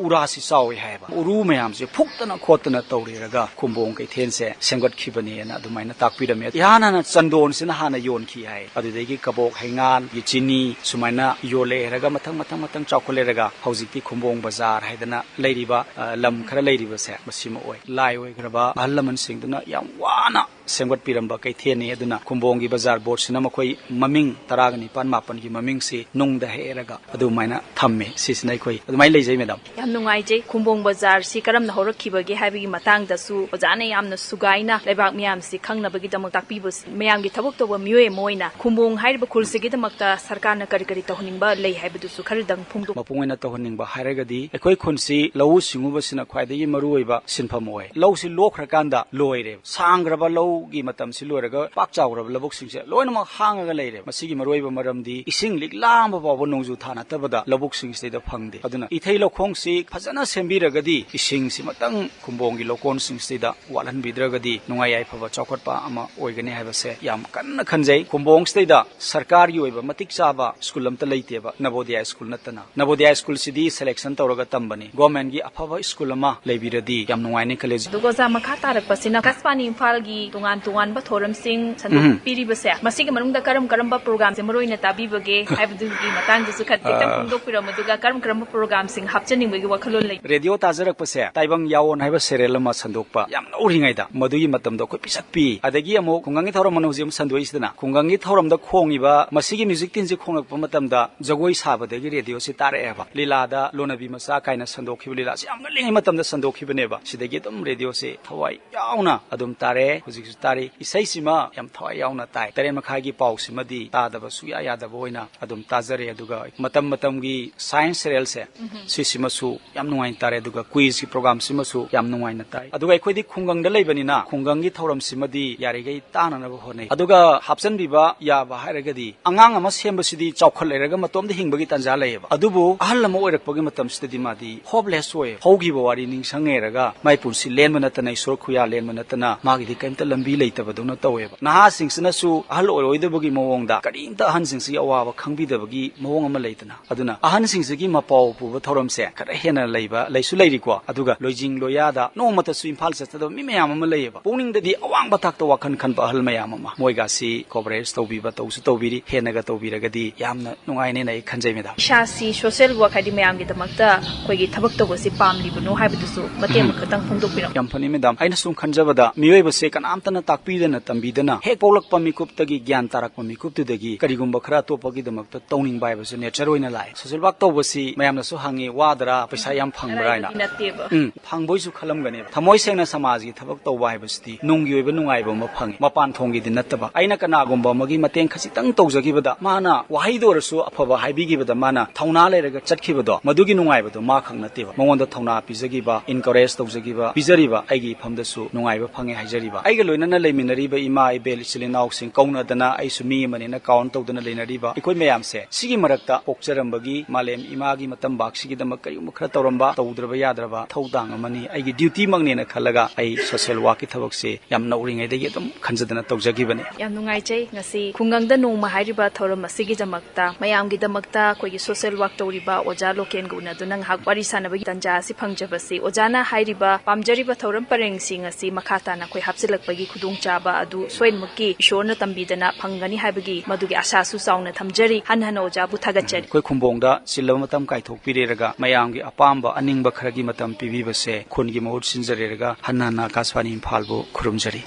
ꯎꯔꯥꯁꯤ ꯆꯥꯎꯋꯤ ꯍꯥꯏꯌꯦꯕ꯫ ꯎꯔꯨ ꯃꯌꯥꯝꯁꯦ ꯐꯨꯛꯇꯅ ꯈꯣꯠꯇꯅ ꯇꯧꯔꯦꯔꯒ ꯈꯨꯝꯕꯣꯡ ꯀꯩꯊꯦꯜꯁꯦ ꯁꯦꯝꯒꯠꯈꯤꯕꯅꯦꯅ ꯑꯗꯨꯃꯥꯏꯅ ꯇꯥꯛꯄꯤꯔꯝꯃꯦ꯫ ꯏꯍꯥꯟ ꯍꯥꯟꯅ ꯆꯟꯗꯣꯟꯁꯤꯅ ꯍꯥꯟꯅ ꯌꯣꯟꯈꯤ ꯍꯥꯏ, ꯑꯗꯨꯗꯒꯤ ꯀꯕꯣꯛ ꯍꯩꯉꯥꯟꯒꯤ ꯆꯤꯅꯤ ꯁꯨꯃꯥꯏꯅ ꯌꯣꯜꯂꯦ ꯍꯥꯏꯔꯒ ꯃꯊꯪ ꯃꯊꯪ ꯃꯊꯪ ꯆꯥꯎꯈꯠꯂꯦꯔꯒ ꯍꯧꯖꯤꯛꯇꯤ ꯈꯨꯝꯕꯣꯡ ꯕꯖꯥꯔ ꯍꯥꯏꯗꯅ ꯂꯩꯔꯤꯕ, ꯑ, ꯂꯝ ꯈꯔ ꯂꯩꯔꯤꯕꯁꯦ ꯃꯁꯤꯃ ꯑꯣꯏ꯫ ꯂꯥꯏ ꯑꯣꯏꯈ꯭ꯔꯕ ꯑꯍꯜ ꯂꯃꯟꯁꯤꯡꯗꯨꯅ ꯌꯥꯝ ꯋꯥꯅ ꯁꯦꯝꯒꯠꯄꯤꯔꯝꯕ ꯀꯩꯊꯦꯜꯅꯤ꯫ ꯑꯗꯨꯅ ꯈꯨꯝꯕꯣꯡꯒꯤ ꯕꯖꯥꯔ ꯕꯣꯔꯗꯁꯤꯅ ꯃꯈꯣꯏ ꯃꯃꯤꯡ ꯇꯔꯥꯒ ꯅꯤꯄꯥꯟ ꯃꯥꯄꯟꯒꯤ ꯃꯃꯤꯡꯁꯤ ꯅꯨꯡꯗ ꯍꯦꯛꯑꯦꯔꯒ ꯑꯗꯨꯃꯥꯏꯅ ꯊꯝꯃꯦ꯫ ꯁꯤꯁꯤꯅ ꯑꯩꯈꯣꯏ ꯑꯗꯨꯃꯥꯏꯅ ꯂꯩꯖꯩ, ꯃꯦꯗꯥꯝ꯫ ꯌꯥꯝ ꯅꯨꯡꯉꯥꯏꯖꯩ꯫ ꯈꯨꯝꯕꯣꯡ ꯕꯖꯥꯔꯁꯤ ꯀꯔꯝꯅ ꯍꯧꯔꯛꯈꯤꯕꯒꯦ ꯍꯥꯏꯕꯒꯤ ꯃꯇꯥꯡꯗꯁꯨ ꯑꯣꯖꯥꯅ ꯌꯥꯝꯅ ꯁꯨꯒꯥꯏꯅ ꯂꯩꯕꯥꯛ ꯃꯤꯌꯥꯝꯁꯤ ꯈꯪꯅꯕꯒꯤꯗꯃꯛ ꯇꯥꯛꯄꯤꯕꯁꯤ꯫ ꯃꯌꯥꯝꯒꯤ ꯊꯕꯛ ꯇꯧꯕ ꯃꯤꯑꯣꯏ ꯑꯃ ꯑꯣꯏꯅ ꯈꯨꯝꯕꯣꯡ ꯍꯥꯏꯔꯤꯕ ꯈꯨꯜꯁꯤꯒꯤꯗꯃꯛꯇ ꯁꯔꯀꯥꯔꯅ ꯀꯔꯤ ꯀꯔꯤ ꯇꯧꯍꯟꯅꯤꯡꯕ ꯂꯩ ꯍꯥꯏꯕꯗꯨꯁꯨ ꯈꯔꯗꯪ ꯐꯣꯡꯗꯣꯛ꯫ ꯃꯄꯨꯡ ꯑꯣꯏꯅ ꯇꯧꯍꯟꯅꯤꯡꯕ ꯍꯥꯏꯔꯒꯗꯤ ꯑꯩꯈꯣꯏ ꯈꯨꯟꯁꯤ ꯂꯧꯎ ꯁꯤꯡꯎꯕꯁꯤꯅ ꯈ꯭ꯋꯥꯏꯗꯒꯤ ꯃꯔꯨꯑꯣꯏꯕ ꯁꯤꯟꯐꯝ ꯑꯣꯏ꯫ ꯂꯧꯁꯤ ꯂꯣꯛꯈ꯭ꯔꯀꯥꯟꯗ ꯂꯣꯏꯔꯦ꯫ ꯁꯥꯡꯈ꯭ꯔꯕ ꯂꯧꯒꯤ ꯃꯇꯝꯁꯤ ꯂꯣꯏꯔꯒ ꯄꯥꯛ ꯆꯥꯎꯈ꯭ꯔꯕ ꯂꯧꯕꯨꯛꯁꯤꯡꯁꯦ ꯂꯣꯏꯅꯃꯛ ꯍꯥꯡꯉꯒ ꯂꯩꯔꯦ꯫ ꯃꯁꯤꯒꯤ ꯃꯔꯨꯑꯣꯏꯕ ꯃꯔꯝꯗꯤ ꯏꯁꯤꯡ ꯂꯤꯛꯂꯥꯝꯕ ꯐꯥꯎꯕ ꯅꯣꯡꯖꯨ ꯊꯥ ꯅꯠꯇꯕꯗ ꯂꯧꯕꯨꯛꯁꯤꯡꯁꯤꯗꯩꯗ ꯐꯪꯗꯦ꯫ ꯑꯗꯨꯅ ꯏꯊꯩ ꯂꯧꯈꯣꯡꯁꯤ ꯐꯖꯅ ꯁꯦꯝꯕꯤꯔꯒꯗꯤ ꯏꯁꯤꯡꯁꯤ ꯃꯇꯪ ꯈꯨꯝꯕꯣꯡꯒꯤ ꯂꯧꯀꯣꯟꯁꯤꯡꯁꯤꯗ ꯋꯥꯠꯍꯟꯕꯤꯗ꯭ꯔꯒꯗꯤ ꯅꯨꯡꯉꯥꯏ ꯌꯥꯏꯐꯕ ꯆꯥꯎꯈꯠꯄ ꯑꯃ ꯑꯣꯏꯒꯅꯤ ꯍꯥꯏꯕꯁꯦ ꯌꯥꯝ ꯀꯟꯅ ꯈꯟꯖꯩ꯫ ꯈꯨꯝꯕꯣꯡꯁꯤꯗꯩꯗ ꯁꯔꯀꯥꯔꯒꯤ ꯑꯣꯏꯕ ꯃꯇꯤꯛ ꯆꯥꯕ ꯁ꯭ꯀꯨꯜ ꯑꯝꯇ ꯂꯩꯇꯦꯕ, ꯅꯕꯣꯗꯤꯌꯥ ꯁ꯭ꯀꯨꯜ ꯅꯠꯇꯅ꯫ ꯅꯕꯣꯗꯤꯌꯥ ꯁ꯭ꯀꯨꯜꯁꯤꯗꯤ ꯁꯦꯂꯦꯛꯁꯟ ꯇꯧꯔꯒ ꯇꯝꯕꯅꯤ꯫ ꯒꯣꯔꯃꯦꯟꯒꯤ ꯑꯐꯕ ꯁ꯭ꯀꯨꯜ ꯑꯃ ꯂꯩꯕꯤꯔꯗꯤ ꯌꯥꯝ ꯅꯨꯡꯉꯥꯏꯅꯤ ꯈꯜꯂꯦ꯫ ꯑꯗꯨꯒ ꯑꯣꯖꯥ, ꯃꯈꯥ ꯇꯥꯔꯛꯄꯁꯤꯅ ꯑꯀꯥꯁꯕꯥꯅꯤ ꯏꯝꯐꯥꯜꯒꯤ ꯇꯣꯉꯥꯟ ꯇꯣꯉꯥꯟꯕ ꯊꯧꯔꯝꯁꯤꯡ ꯁꯟꯗꯣꯛꯄꯤꯔꯤꯕꯁꯦ, ꯃꯁꯤꯒꯤ ꯃꯅꯨꯡꯗ ꯀꯔꯝ ꯀꯔꯝꯕ ꯄ꯭ꯔꯣꯒ꯭ꯔꯥꯝꯁꯦ ꯃꯔꯨ ꯑꯣꯏꯅ ꯇꯥꯕꯤꯕꯒꯦ ꯍꯥꯏꯕꯗꯨꯒꯤ ꯃꯇꯥꯡꯗꯁꯨ ꯈꯔ ꯈꯤꯇꯪ ꯑꯥ꯫ ꯐꯣꯡꯗꯣꯛꯄꯤꯔꯝꯃꯨ, ꯑꯗꯨꯒ ꯀꯔꯝ ꯀꯔꯝꯕ ꯄ꯭ꯔꯣꯒ꯭ꯔꯥꯝꯁꯤꯡ ꯍꯥꯞꯆꯅꯤꯡꯕꯒꯤ ꯋꯥꯈꯜꯂꯣꯟ ꯂꯩ? ꯔꯦꯗꯤꯑꯣ ꯇꯥꯖꯔꯛꯄꯁꯦ, ꯇꯥꯏꯕꯪ ꯌꯥꯋꯣꯟ ꯍꯥꯏꯕ ꯁꯦꯔꯦꯜ ꯑꯃ ꯁꯟꯗꯣꯛꯄ ꯌꯥꯝ ꯅꯧꯔꯤꯉꯩꯗ, ꯃꯗꯨꯒꯤ ꯃꯇꯝꯗꯣ ꯑꯩꯈꯣꯏ ꯄꯤꯁꯛ ꯄꯤ꯫ ꯑꯗꯒꯤ ꯑꯃꯨꯛ ꯈꯨꯡꯒꯪꯒꯤ ꯊꯧꯔꯝ ꯑꯅ ꯍꯧꯖꯤꯛ ꯑꯃ ꯁꯟꯗꯣꯛꯏꯁꯤꯗꯅ, ꯈꯨꯡꯒꯪꯒꯤ ꯊꯧꯔꯝꯗ ꯈꯣꯡꯉꯤꯕ ꯃꯁꯤꯒꯤ ꯃ꯭ꯌꯨꯖꯤꯛ ꯇꯤꯟꯁꯤ ꯈꯣꯡꯂꯛꯄ ꯃꯇꯝꯗ ꯖꯒꯣꯏ ꯁꯥꯕꯗꯒꯤ ꯔꯦꯗꯤꯑꯣꯁꯤ ꯇꯥꯔꯛꯑꯦꯕ꯫ ꯂꯤꯂꯥꯗ ꯂꯣꯅꯕꯤ ꯃꯆꯥ ꯀꯥꯏꯅ ꯁꯟꯗꯣꯛꯈꯤꯕ ꯂꯤꯂꯥꯁꯤ ꯌꯥꯝ ꯉꯜꯂꯤꯉꯩ ꯃꯇꯝꯗ ꯁꯟꯗꯣꯛꯈꯤꯕꯅꯦꯕ꯫ ꯁꯤꯗꯒꯤ ꯑꯗꯨꯝ ꯔꯦꯗꯤꯑꯣꯁꯤ ꯊꯋꯥꯏ ꯌꯥꯎꯅ ꯑꯗꯨꯝ ꯇꯥꯔꯛꯑꯦ, ꯍꯧꯖꯤꯛꯁꯨ ꯇꯥꯔꯤ꯫ ꯏꯁꯩꯁꯤꯃ ꯌꯥꯝ ꯊꯋꯥꯏ ꯌꯥꯎꯅ ꯇꯥꯏ꯫ ꯇꯔꯦꯠ ꯃꯈꯥꯏꯒꯤ ꯄꯥꯎꯁꯤꯃꯗꯤ ꯇꯥꯗꯕ ꯁꯨꯡꯌꯥ ꯌꯥꯗꯕ ꯑꯣꯏꯅ ꯑꯗꯨꯝ ꯇꯥꯖꯔꯦ꯫ ꯑꯗꯨꯒ ꯃꯇꯝ ꯃꯇꯝꯒꯤ ꯁꯥꯏꯟꯁ ꯁꯦꯔꯦꯜꯁꯦ, ꯁꯤꯁꯤꯃꯁꯨ ꯌꯥꯝ ꯅꯨꯡꯉꯥꯏꯅ ꯇꯥꯔꯦ꯫ ꯑꯗꯨꯒ ꯀ꯭ꯋꯤꯖꯀꯤ ꯄ꯭ꯔꯣꯒ꯭ꯔꯥꯝꯁꯤꯃꯁꯨ ꯌꯥꯝ ꯅꯨꯡꯉꯥꯏꯅ ꯇꯥꯏ꯫ ꯑꯗꯨꯒ ꯑꯩꯈꯣꯏꯗꯤ ꯈꯨꯡꯒꯪꯗ ꯂꯩꯕꯅꯤꯅ ꯈꯨꯡꯒꯪꯒꯤ ꯊꯧꯔꯝꯁꯤꯃꯗꯤ ꯌꯥꯔꯤꯈꯩ ꯇꯥꯅꯅꯕ ꯍꯣꯠꯅꯩ꯫ ꯑꯗꯨꯒ ꯍꯥꯞꯆꯤꯟꯕꯤꯕ ꯌꯥꯕ ꯍꯥꯏꯔꯒꯗꯤ, ꯑꯉꯥꯡ ꯑꯃ ꯁꯦꯝꯕꯁꯤꯗꯤ ꯆꯥꯎꯈꯠ ꯂꯩꯔꯒ ꯃꯇꯣꯝꯇ ꯍꯤꯡꯕꯒꯤ ꯇꯥꯟꯖꯥ ꯂꯩꯌꯦꯕ꯫ ꯑꯗꯨꯕꯨ ꯑꯍꯜ ꯑꯃ ꯑꯣꯏꯔꯛꯄꯒꯤ ꯃꯇꯝꯁꯤꯗꯗꯤ ꯃꯥꯗꯤ ꯍꯣꯞꯂꯦꯁ ꯑꯣꯏꯌꯦ꯫ ꯍꯧꯈꯤꯕ ꯋꯥꯔꯤ ꯅꯤꯡꯁꯤꯡꯉꯦꯔꯒ ꯃꯥꯏ ꯄꯨꯟꯁꯤ ꯂꯦꯟꯕ ꯅꯠꯇꯅ, ꯏꯁꯣꯔ ꯈꯨꯌꯥ ꯂꯦꯟꯕ ꯅꯠꯇꯅ ꯃꯥꯒꯤꯗꯤ ꯀꯔꯤꯝꯇ ꯂꯝ ꯂꯝꯕꯤ ꯂꯩꯇꯕꯗꯧꯅ ꯇꯧꯋꯦꯕ꯫ ꯅꯍꯥꯁꯤꯡꯁꯤꯅꯁꯨ ꯑꯍꯜ ꯑꯣꯏꯔꯣꯏꯗꯕꯒꯤ ꯃꯑꯣꯡꯗ ꯀꯔꯤꯝꯇ ꯑꯍꯟꯁꯤꯡꯁꯤꯒꯤ ꯑꯋꯥꯕ ꯈꯪꯕꯤꯗꯕꯒꯤ ꯃꯑꯣꯡ ꯑꯃ ꯂꯩꯗꯅ꯫ ꯑꯗꯨꯅ ꯑꯍꯟꯁꯤꯡꯁꯤꯒꯤ ꯃꯄꯥꯎ ꯄꯨꯕ ꯊꯧꯔꯝꯁꯦ ꯈꯔ ꯍꯦꯟꯅ ꯂꯩꯕ ꯂꯩꯁꯨ ꯂꯩꯔꯤꯀꯣ꯫ ꯑꯗꯨꯒ ꯂꯣꯏꯖꯤꯡ ꯂꯣꯌꯥꯗ ꯅꯣꯡꯃꯇꯁꯨ ꯏꯝꯐꯥꯜ ꯆꯠꯆꯗꯕ ꯃꯤ ꯃꯌꯥꯝ ꯑꯃ ꯂꯩꯌꯦꯕ꯫ ꯄꯨꯛꯅꯤꯡꯗꯗꯤ ꯑꯋꯥꯡꯕ ꯊꯥꯛꯇ ꯋꯥꯈꯜ ꯈꯟꯕ ꯑꯍꯜ ꯃꯌꯥꯝ ꯑꯃ, ꯃꯣꯏꯒꯁꯤ ꯀꯣꯚꯔꯦꯖ ꯇꯧꯕꯤꯕ ꯇꯧꯁꯨ ꯇꯧꯕꯤꯔꯤ꯫ ꯍꯦꯟꯅꯒ ꯇꯧꯕꯤꯔꯒꯗꯤ ꯌꯥꯝꯅ ꯅꯨꯡꯉꯥꯏꯅꯦꯅ ꯑꯩ ꯈꯟꯖꯩ, ꯃꯦꯗꯥꯝ꯫ ꯏꯁꯥꯁꯤ ꯁꯣꯁꯦꯜ ꯋꯥꯔꯛ, ꯍꯥꯏꯗꯤ ꯃꯌꯥꯝꯒꯤꯗꯃꯛꯇ ꯑꯩꯈꯣꯏꯒꯤ ꯊꯕꯛ ꯇꯧꯕꯁꯤ ꯄꯥꯝꯂꯤꯕꯅꯣ ꯍꯥꯏꯕꯗꯨꯁꯨ ꯃꯇꯦꯛ ꯎꯝ꯫ ꯑꯃꯈꯛꯇꯪ ꯐꯣꯡꯗꯣꯛꯄꯤꯔꯝꯃꯨ꯫ ꯌꯥꯝ ꯐꯅꯤ, ꯃꯦꯗꯥꯝ꯫ ꯑꯩꯅ ꯁꯨꯝ ꯈꯟꯖꯕꯗ, ꯃꯤꯑꯣꯏꯕꯁꯦ ꯀꯅꯥꯝꯇꯅ ꯇꯥꯛꯄꯤꯗꯅ ꯇꯝꯕꯤꯗꯅ ꯍꯦꯛ ꯄꯣꯛꯂꯛꯄ ꯃꯤꯀꯨꯞꯇꯒꯤ ꯒ꯭ꯌꯥꯟ ꯇꯥꯔꯛꯄ ꯃꯤꯀꯨꯞꯇꯨꯗꯒꯤ ꯀꯔꯤꯒꯨꯝꯕ ꯈꯔ ꯑꯇꯣꯞꯄꯒꯤꯗꯃꯛꯇ ꯇꯧꯅꯤꯡꯕ ꯍꯥꯏꯕꯁꯦ ꯅꯦꯆꯔ ꯑꯣꯏꯅ ꯂꯥꯛꯑꯦ꯫ ꯁꯣꯁꯦꯜ ꯋꯥꯔꯛ ꯇꯧꯕꯁꯤ ꯃꯌꯥꯝꯅꯁꯨ ꯍꯪꯉꯤ, "ꯋꯥꯗ꯭ꯔꯥ, ꯄꯩꯁꯥ ꯌꯥꯝ ꯐꯪꯕ꯭ꯔꯥ?" ꯍꯥꯏꯅ꯫ ꯑꯔꯥꯏꯕꯗꯤ ꯅꯠꯇꯦꯕ꯫ ꯎꯝ, ꯐꯪꯕꯩꯁꯨ ꯈꯜꯂꯝꯒꯅꯦꯕ꯫ ꯊꯃꯣꯏ ꯁꯦꯡꯅ ꯁꯃꯥꯖꯒꯤ ꯊꯕꯛ ꯇꯧꯕ ꯍꯥꯏꯕꯁꯤꯗꯤ ꯅꯨꯡꯒꯤ ꯑꯣꯏꯕ ꯅꯨꯡꯉꯥꯏꯕ ꯑꯃ ꯐꯪꯉꯤ, ꯃꯄꯥꯟ ꯊꯣꯡꯒꯤꯗꯤ ꯅꯠꯇꯕ꯫ ꯑꯩꯅ ꯀꯅꯥꯒꯨꯝꯕ ꯑꯃꯒꯤ ꯃꯇꯦꯡ ꯈꯖꯤꯛꯇꯪ ꯇꯧꯖꯈꯤꯕꯗ, ꯃꯥꯅ ꯋꯥꯍꯩꯗ ꯑꯣꯏꯔꯁꯨ ꯑꯐꯕ ꯍꯥꯏꯕꯤꯈꯤꯕꯗ, ꯃꯥꯅ ꯊꯧꯅꯥ ꯂꯩꯔꯒ ꯆꯠꯈꯤꯕꯗꯣ, ꯃꯗꯨꯒꯤ ꯅꯨꯡꯉꯥꯏꯕꯗꯣ ꯃꯥ ꯈꯛ ꯅꯠꯇꯦꯕ꯫ ꯃꯉꯣꯟꯗ ꯊꯧꯅꯥ ꯄꯤꯖꯈꯤꯕ, ꯏꯟꯀꯔꯦꯖ ꯇꯧꯖꯈꯤꯕ, ꯄꯤꯖꯔꯤꯕ ꯑꯩꯒꯤ ꯏꯐꯝꯗꯁꯨ ꯅꯨꯡꯉꯥꯏꯕ ꯐꯪꯉꯦ ꯍꯥꯏꯖꯔꯤꯕ꯫ ꯑꯩꯒ ꯂꯣꯏꯅꯅ ꯂꯩꯃꯤꯟꯅꯔꯤꯕ ꯏꯃꯥ, ꯏꯕꯦꯜ, ꯏꯆꯤꯜ ꯏꯅꯥꯎꯁꯤꯡ ꯀꯧꯅꯗꯅ, ꯑꯩꯁꯨ ꯃꯤ ꯑꯃꯅꯦꯅ ꯀꯥꯎꯟ ꯇꯧꯗꯅ ꯂꯩꯅꯔꯤꯕ ꯑꯩꯈꯣꯏ ꯃꯌꯥꯝꯁꯦ, ꯁꯤꯒꯤ ꯃꯔꯛꯇ ꯄꯣꯛꯆꯔꯝꯕꯒꯤ ꯃꯥꯂꯦꯝ ꯏꯃꯥꯒꯤ ꯃꯇꯝꯕꯥꯛꯁꯤꯒꯤꯗꯃꯛ ꯀꯔꯤꯒꯨꯝꯕ ꯈꯔ ꯇꯧꯔꯝꯕ, ꯇꯧꯗ꯭ꯔꯕ ꯌꯥꯗ꯭ꯔꯕ ꯊꯧꯗꯥꯡ ꯑꯃꯅꯤ꯫ ꯑꯩꯒꯤ ꯗ꯭ꯌꯨꯇꯤꯃꯛꯅꯦꯅ ꯈꯜꯂꯒ ꯑꯩ ꯁꯣꯁꯦꯜ ꯋꯥꯔꯛꯀꯤ ꯊꯕꯛꯁꯦ ꯌꯥꯝ ꯅꯧꯔꯤꯉꯩꯗꯒꯤ ꯑꯗꯨꯝ ꯈꯟꯖꯗꯅ ꯇꯧꯖꯈꯤꯕꯅꯤ꯫ ꯌꯥꯝ ꯅꯨꯡꯉꯥꯏꯖꯩ꯫ ꯉꯁꯤ ꯈꯨꯡꯒꯪꯗ ꯅꯣꯡꯃ ꯍꯥꯏꯔꯤꯕ ꯊꯧꯔꯝ ꯑꯁꯤꯒꯤꯗꯃꯛꯇ, ꯃꯌꯥꯝꯒꯤꯗꯃꯛꯇ ꯑꯩꯈꯣꯏꯒꯤ ꯁꯣꯁꯦꯜ ꯋꯥꯔꯛ ꯇꯧꯔꯤꯕ ꯑꯣꯖꯥ ꯂꯣꯀꯦꯟꯒ ꯎꯅꯗꯨꯅ ꯉꯥꯏꯍꯥꯛ ꯋꯥꯔꯤ ꯁꯥꯟꯅꯕꯒꯤ ꯇꯥꯟꯖꯥ ꯑꯁꯤ ꯐꯪꯖꯕꯁꯤ, ꯑꯣꯖꯥꯅ ꯍꯥꯏꯔꯤꯕ ꯄꯥꯝꯖꯔꯤꯕ ꯊꯧꯔꯝ ꯄꯔꯦꯡꯁꯤꯡ ꯑꯁꯤ ꯃꯈꯥ ꯇꯥꯅ ꯑꯩꯈꯣꯏ ꯍꯥꯞꯆꯤꯜꯂꯛꯄꯒꯤ ꯈꯨꯗꯣꯡꯆꯥꯕ ꯑꯗꯨ ꯁꯣꯏꯗꯅꯃꯛꯀꯤ ꯏꯁꯣꯔꯅ ꯇꯝꯕꯤꯗꯅ ꯐꯪꯒꯅꯤ ꯍꯥꯏꯕꯒꯤ ꯃꯗꯨꯒꯤ ꯑꯁꯥꯁꯨ ꯆꯥꯎꯅ ꯊꯝꯖꯔꯤ꯫ ꯍꯟꯅ ꯍꯟꯅ ꯑꯣꯖꯥꯕꯨ ꯊꯥꯒꯠꯆꯔꯤ꯫ ꯑꯩꯈꯣꯏ ꯈꯨꯝꯕꯣꯡꯗ ꯆꯤꯜꯂꯕ ꯃꯇꯝ ꯀꯥꯏꯊꯣꯛꯄꯤꯔꯦꯔꯒ ꯃꯌꯥꯝꯒꯤ ꯑꯄꯥꯝꯕ ꯑꯅꯤꯡꯕ ꯈꯔꯒꯤ ꯃꯇꯝ ꯄꯤꯕꯤꯕꯁꯦ ꯈꯨꯟꯒꯤ ꯃꯍꯨꯠ ꯁꯤꯟꯖꯔꯦꯔꯒ ꯍꯟꯅ ꯍꯟꯅ ꯑꯀꯥꯁꯕꯥꯅꯤ ꯏꯝꯐꯥꯜꯕꯨ ꯈꯨꯔꯨꯝꯖꯔꯤ꯫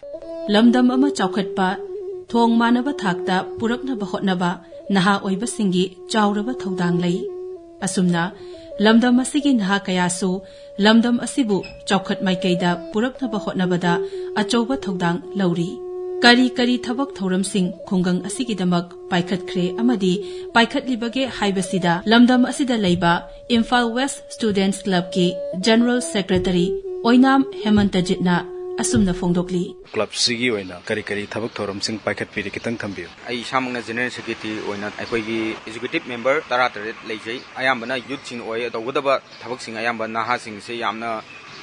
ꯂꯝꯗꯝ ꯑꯃ ꯆꯥꯎꯈꯠꯄ, ꯊꯣꯡ ꯃꯥꯟꯅꯕ ꯊꯥꯛꯇ ꯄꯨꯔꯛꯅꯕ ꯍꯣꯠꯅꯕ ꯅꯍꯥ ꯑꯣꯏꯕꯁꯤꯡꯒꯤ ꯆꯥꯎꯔꯕ ꯊꯧꯗꯥꯡ ꯂꯩ꯫ ꯑꯁꯨꯝꯅ ꯂꯝꯗꯝ ꯑꯁꯤꯒꯤ ꯅꯍꯥ ꯀꯌꯥꯁꯨ ꯂꯝꯗꯝ ꯑꯁꯤꯕꯨ ꯆꯥꯎꯈꯠ ꯃꯥꯏꯀꯩꯗ ꯄꯨꯔꯛꯅꯕ ꯍꯣꯠꯅꯕꯗ ꯑꯆꯧꯕ ꯊꯧꯗꯥꯡ ꯂꯧꯔꯤ꯫ ꯀꯔꯤ ꯀꯔꯤ ꯊꯕꯛ ꯊꯧꯔꯝꯁꯤꯡ ꯈꯨꯡꯒꯪ ꯑꯁꯤꯒꯤꯗꯃꯛ ꯄꯥꯏꯈꯠꯈ꯭ꯔꯦ ꯑꯃꯗꯤ ꯄꯥꯏꯈꯠꯂꯤꯕꯒꯦ ꯍꯥꯏꯕꯁꯤꯗ ꯂꯝꯗꯝ ꯑꯁꯤꯗ ꯂꯩꯕ ꯏꯝꯐꯥꯜ ꯋꯦꯁ ꯁ꯭ꯇꯨꯗꯦꯟꯠꯁ ꯀ꯭ꯂꯕꯀꯤ ꯖꯦꯅꯔꯦꯜ ꯁꯦꯀ꯭ꯔꯦꯇꯔꯤ ꯑꯣꯏꯅꯥꯝ ꯍꯦꯃꯟꯇꯖꯤꯠꯅ ꯑꯁꯨꯝꯅ ꯐꯣꯡꯗꯣꯛꯂꯤ꯫ ꯀ꯭ꯂꯕꯁꯤꯒꯤ ꯑꯣꯏꯅ ꯀꯔꯤ ꯀꯔꯤ ꯊꯕꯛ ꯊꯧꯔꯝꯁꯤꯡ ꯄꯥꯏꯈꯠꯄꯤꯔꯤ, ꯈꯤꯇꯪ ꯊꯝꯕꯤꯌꯨ꯫ ꯑꯩ ꯏꯁꯥꯃꯛꯅ ꯖꯦꯅꯔꯦꯜ ꯁꯦꯀ꯭ꯔꯦꯇꯔꯤ ꯑꯣꯏꯅ ꯑꯩꯈꯣꯏꯒꯤ ꯑꯦꯛꯖꯤꯀ꯭ꯌꯨꯇꯤꯚ ꯃꯦꯝꯕꯔ ꯇꯔꯥꯇꯔꯦꯠ ꯂꯩꯖꯩ꯫ ꯑꯌꯥꯝꯕꯅ ꯌꯨꯠꯁꯤꯡ ꯑꯣꯏ꯫ ꯇꯧꯒꯗꯕ ꯊꯕꯛꯁꯤꯡ ꯑꯌꯥꯝꯕ ꯅꯍꯥꯁꯤꯡꯁꯦ ꯌꯥꯝꯅ